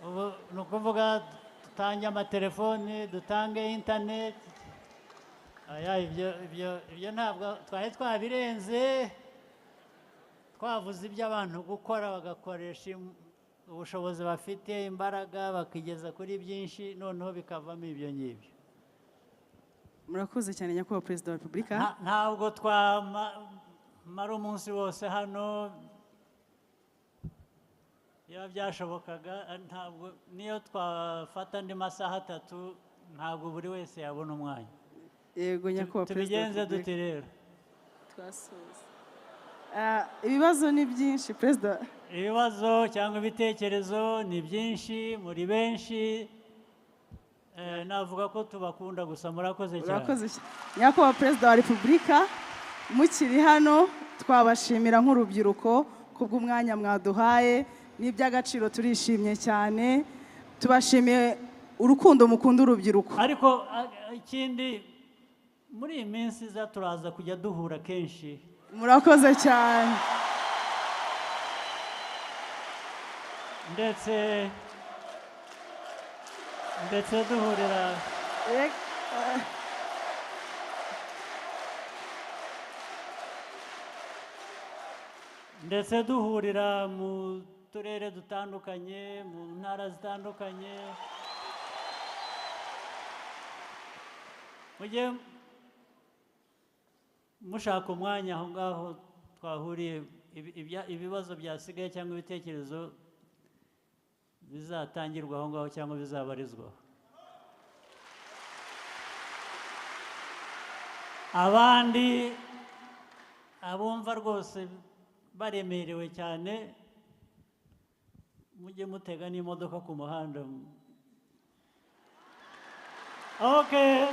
Ubu ni ukuvuga dutange amatelefoni, dutange interineti. Aya ibyo ntabwo twari twabirenze, twavuze iby'abantu gukora bagakoresha ubushobozi bafite, imbaraga, bakigeza kuri byinshi, noneho bikavamo ibyo ngibyo. Murakoze cyane nyakubahwa Perezida wa Repubulika. Ntabwo twamara umunsi wose hano. Iyo byashobokaga, ntabwo niyo twafata andi masaha 3, ntabwo buri wese yabona umwanya. Yego nyakubahwa Perezida wa Tubigenze Repubulika. dute rero? Twasoza. Ibibazo ni byinshi Perezida. Ibibazo cyangwa ibitekerezo ni byinshi, muri benshi. Navuga ko tubakunda gusa. Murakoze cyane. Urakoze nyakubahwa Perezida wa Repubulika, mukiri hano twabashimira nk'urubyiruko kubw'umwanya mwaduhaye, n'iby'agaciro, turishimye cyane, tubashimiye urukundo mukunda urubyiruko. Ariko ikindi, muri iyi minsi iza turaza kujya duhura kenshi. Murakoze cyane. Ndetse duhurira mu turere dutandukanye, mu ntara zitandukanye. Mujye mushaka umwanya aho ngaho. twahuriye, ibibazo byasigaye cyangwa ibitekerezo bizatangirwa aho ngaho cyangwa bizabarizwaho. Abandi abumva rwose baremerewe cyane, mujye mutega n'imodoka ku muhanda. Okay.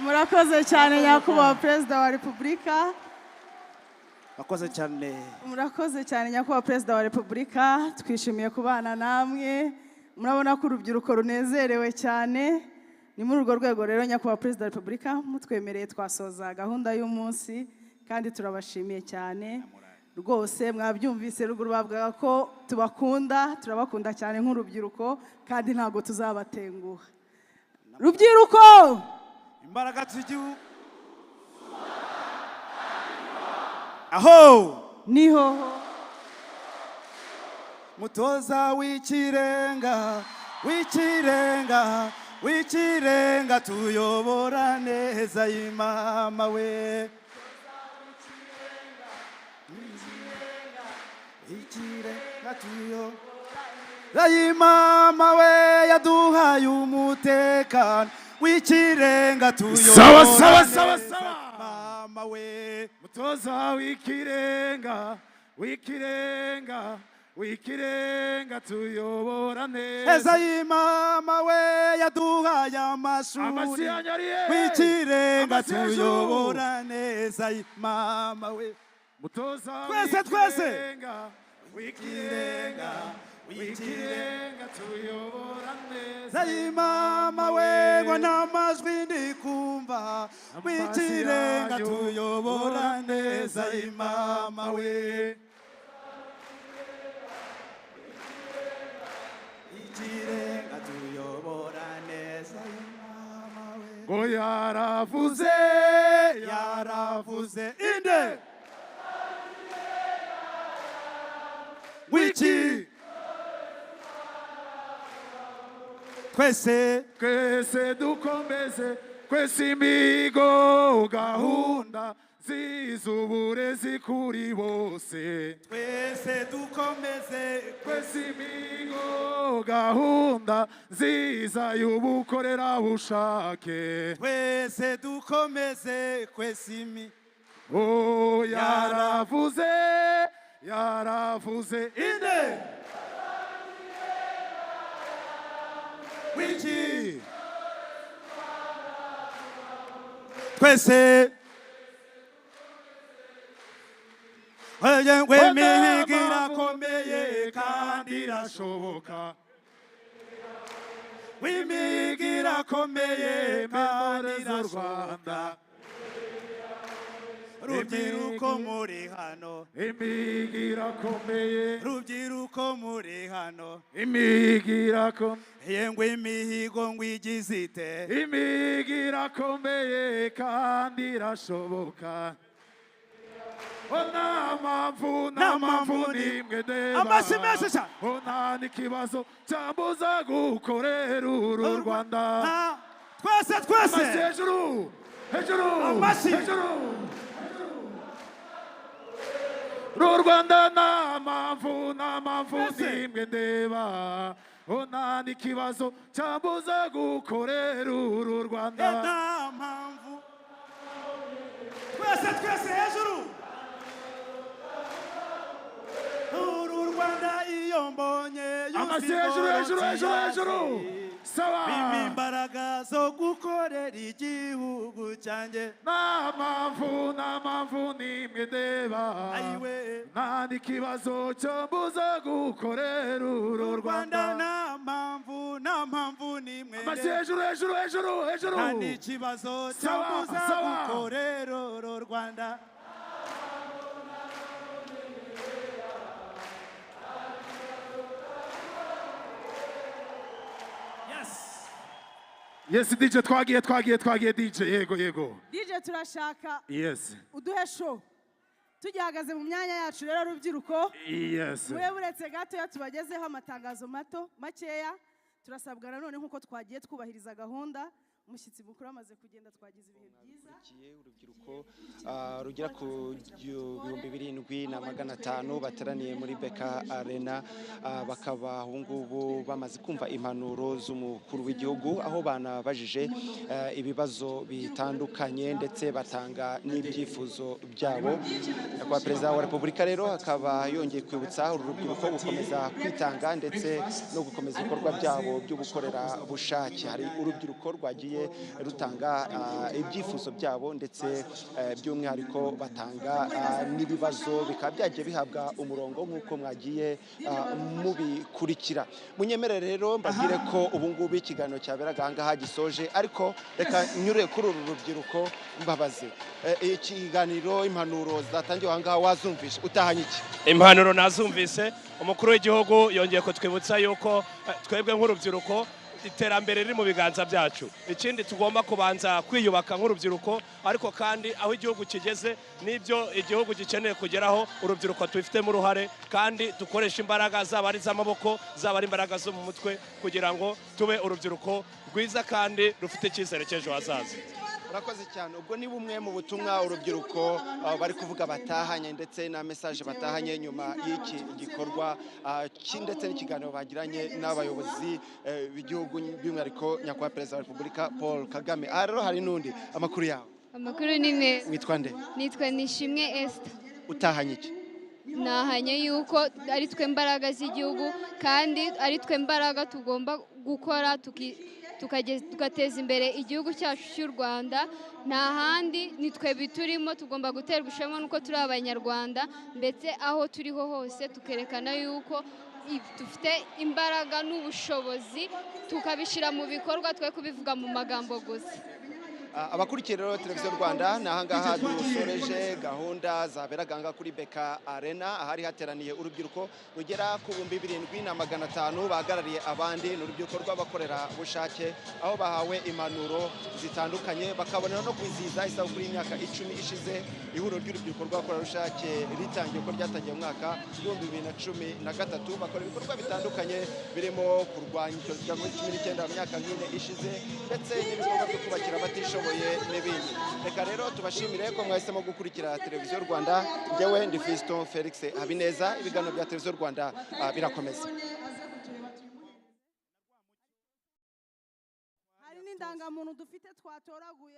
Murakoze cyane nyakubahwa Perezida wa Repubulika. Murakoze cyane. Murakoze cyane nyakubahwa Perezida wa Repubulika, twishimiye kubana namwe. Murabona ko urubyiruko runezerewe cyane. Ni muri urwo rwego rero nyakubahwa Perezida wa Repubulika mutwemereye twasoza gahunda y'umunsi, kandi turabashimiye cyane rwose. Mwabyumvise ruguru bavugaga ko tubakunda, turabakunda cyane nk'urubyiruko, kandi ntabwo tuzabatenguha. Rubyiruko, imbaraga z'igihugu aho niho. Mutoza w'ikirenga, w'ikirenga, w'ikirenga, tuyobora neza imama we. Ikirenga tuyobora imama we, yaduhaye umutekano w'ikirenga, tuyobora Sawa, sawa, sawa, neza sawa. mama we. Mutoza w'ikirenga, w'ikirenga, w'ikirenga, tuyobora neza Eza y'imama we, yaduhaye amashuri Amashyi yanyu ari hehe? w'ikirenga, Amashyi hejuru. tuyobora neza y'imama we. Mutoza Twese, twese. w'ikirenga, w'ikirenga, w'ikirenga, tuyobora neza Eza y'imama we, ngo nta majwi ndi kumva, w'ikirenga, yanyu tuyobora neza y'imama we. Ikirenga tuyobora neza y'imama we. Ngo yaravuze, yaravuze inde wiki twese twese dukomeze kwesa imihigo, gahunda z'uburezi kuri bose. Twese dukomeze kwesa imihigo, gahunda nziza y'ubukorerabushake. Twese dukomeze kwesa imihigo. Oh, yaravuze, yaravuze inde wiki twese imihigo irakomeye kandi irashoboka. Imihigo irakomeye kandi z'u irashoboka. Rubyiruko muri hano, Imihigo irakomeye, rubyiruko muri hano, imihigo irakomeye, yengwe imihigo ngwigize ite? Imihigo irakomeye kandi irashoboka. Oh, nta mpamvu, nta mpamvu n'imwe ndeba. Amashyi menshi cyane. Oh, nta n'ikibazo cyambuza gukorera uru Rwanda. Twese, twese. Amashyi hejuru, hejuru, Amashyi. hejuru. Uru Rwanda nta mpamvu, nta mpamvu n'imwe ndeba. Oh, nta n'ikibazo cyambuza gukorera uru Rwanda. Nta mpamvu. Twese, twese hejuru. Uru Rwanda iyo mbonye Amashyi hejuru, hejuru, hejuru, hejuru. Sawa. Bimpa imbaraga zo gukorera igihugu cyanjye. Nta mpamvu, nta mpamvu n'imwe ndeba. Ayiwe. Nta n'ikibazo cyambuza gukorera uru Rwanda Rwanda. nta mpamvu, nta mpamvu n'imwe Amashyi hejuru, hejuru, hejuru, hejuru. Nta n'ikibazo Sawa, cyambuza sawa. gukorera uru Rwanda. Yes, DJ, twagiye, twagiye, twagiye, DJ, yego, yego. DJ, turashaka Yes. uduhe show. Tugihagaze mu myanya yacu rero rubyiruko. Yes. Mube buretse gatoya tubagezeho amatangazo mato makeya. Turasabwa nanone nk'uko twagiye twubahiriza gahunda, umushyitsi mukuru amaze kugenda, twagize ibihe byiza. Urubyiruko rugera ku 7500 bateraniye muri BK Arena, bakaba ubu ngubu bamaze kumva impanuro z'umukuru w'igihugu, aho banabajije ibibazo bitandukanye ndetse batanga n'ibyifuzo byabo. Nyakubahwa Perezida wa Repubulika rero akaba yongeye kwibutsa uru rubyiruko gukomeza kwitanga ndetse no gukomeza ibikorwa byabo by'ubukorerabushake. Hari urubyiruko rwagiye rutanga ibyifuzo byabo ndetse by'umwihariko batanga n'ibibazo, bikaba byagiye bihabwa umurongo nk'uko mwagiye mubikurikira. Munyemerere rero mbabwire ko ubu ngubu ikiganiro cyaberaga aha ngaha gisoje, ariko reka nyure kuri uru rubyiruko mbabaze. Ikiganiro, impanuro zatangiwe aha ngaha wazumvishe, utahanye iki? Impanuro nazumvise. Umukuru w'igihugu yongeye kutwibutsa yuko twebwe nk'urubyiruko iterambere riri mu biganza byacu. Ikindi, tugomba kubanza kwiyubaka nk'urubyiruko, ariko kandi aho igihugu kigeze n'ibyo igihugu gikeneye kugeraho, urubyiruko tubifitemo uruhare, kandi dukoresha imbaraga, zaba ari iz'amaboko, zaba ari imbaraga zo mu mutwe, kugira ngo tube urubyiruko rwiza kandi rufite icyizere cy'ejo hazaza. Urakoze cyane. Ubwo ni bumwe mu butumwa urubyiruko bari kuvuga batahanye, ndetse na message batahanye nyuma y'iki gikorwa ndetse n'ikiganiro bagiranye n'abayobozi b'igihugu, by'umwihariko nyakubahwa Perezida wa Repubulika Paul Kagame. Aha rero hari n'undi. Amakuru yawe? Amakuru ni meza. Witwa nde? Nitwa Nishimwe Esther. Utahanye iki? Nahanye yuko ari twe mbaraga z'igihugu, kandi ari twe mbaraga tugomba gukora tugateza imbere igihugu cyacu cy'u Rwanda. Nta handi, ni twe biturimo. Tugomba guterwa ishema nuko turi Abanyarwanda, ndetse aho turiho hose tukerekana yuko dufite imbaraga n'ubushobozi, tukabishyira mu bikorwa, twe kubivuga mu magambo gusa. Abakurikiye rero Televiziyo Rwanda, ni ahangaha dusoreje gahunda zaberaga aha ngaha kuri BK Arena, ahari hateraniye urubyiruko rugera ku 7500 bahagarariye abandi. Ni urubyiruko rw'abakorerabushake, aho bahawe impanuro zitandukanye, bakabonera no kwizihiza isabukuru y'imyaka 10 ishize ihuriro ry'urubyiruko rw'abakorerabushake ritangiye, ko ryatangiye mu mwaka 2013. Bakora ibikorwa bitandukanye birimo kurwanya icyorezo cya Covid-19 mu myaka nk'ine ishize, ndetse n'ibikorwa byo kubakira abatishoboye n'ibindi. Reka rero tubashimire ko mwahisemo gukurikira Televiziyo Rwanda. Njyewe ndi Fiston Felix Habineza. Ibiganiro bya Televiziyo Rwanda birakomeza. Hari n'indangamuntu dufite twatoraguye.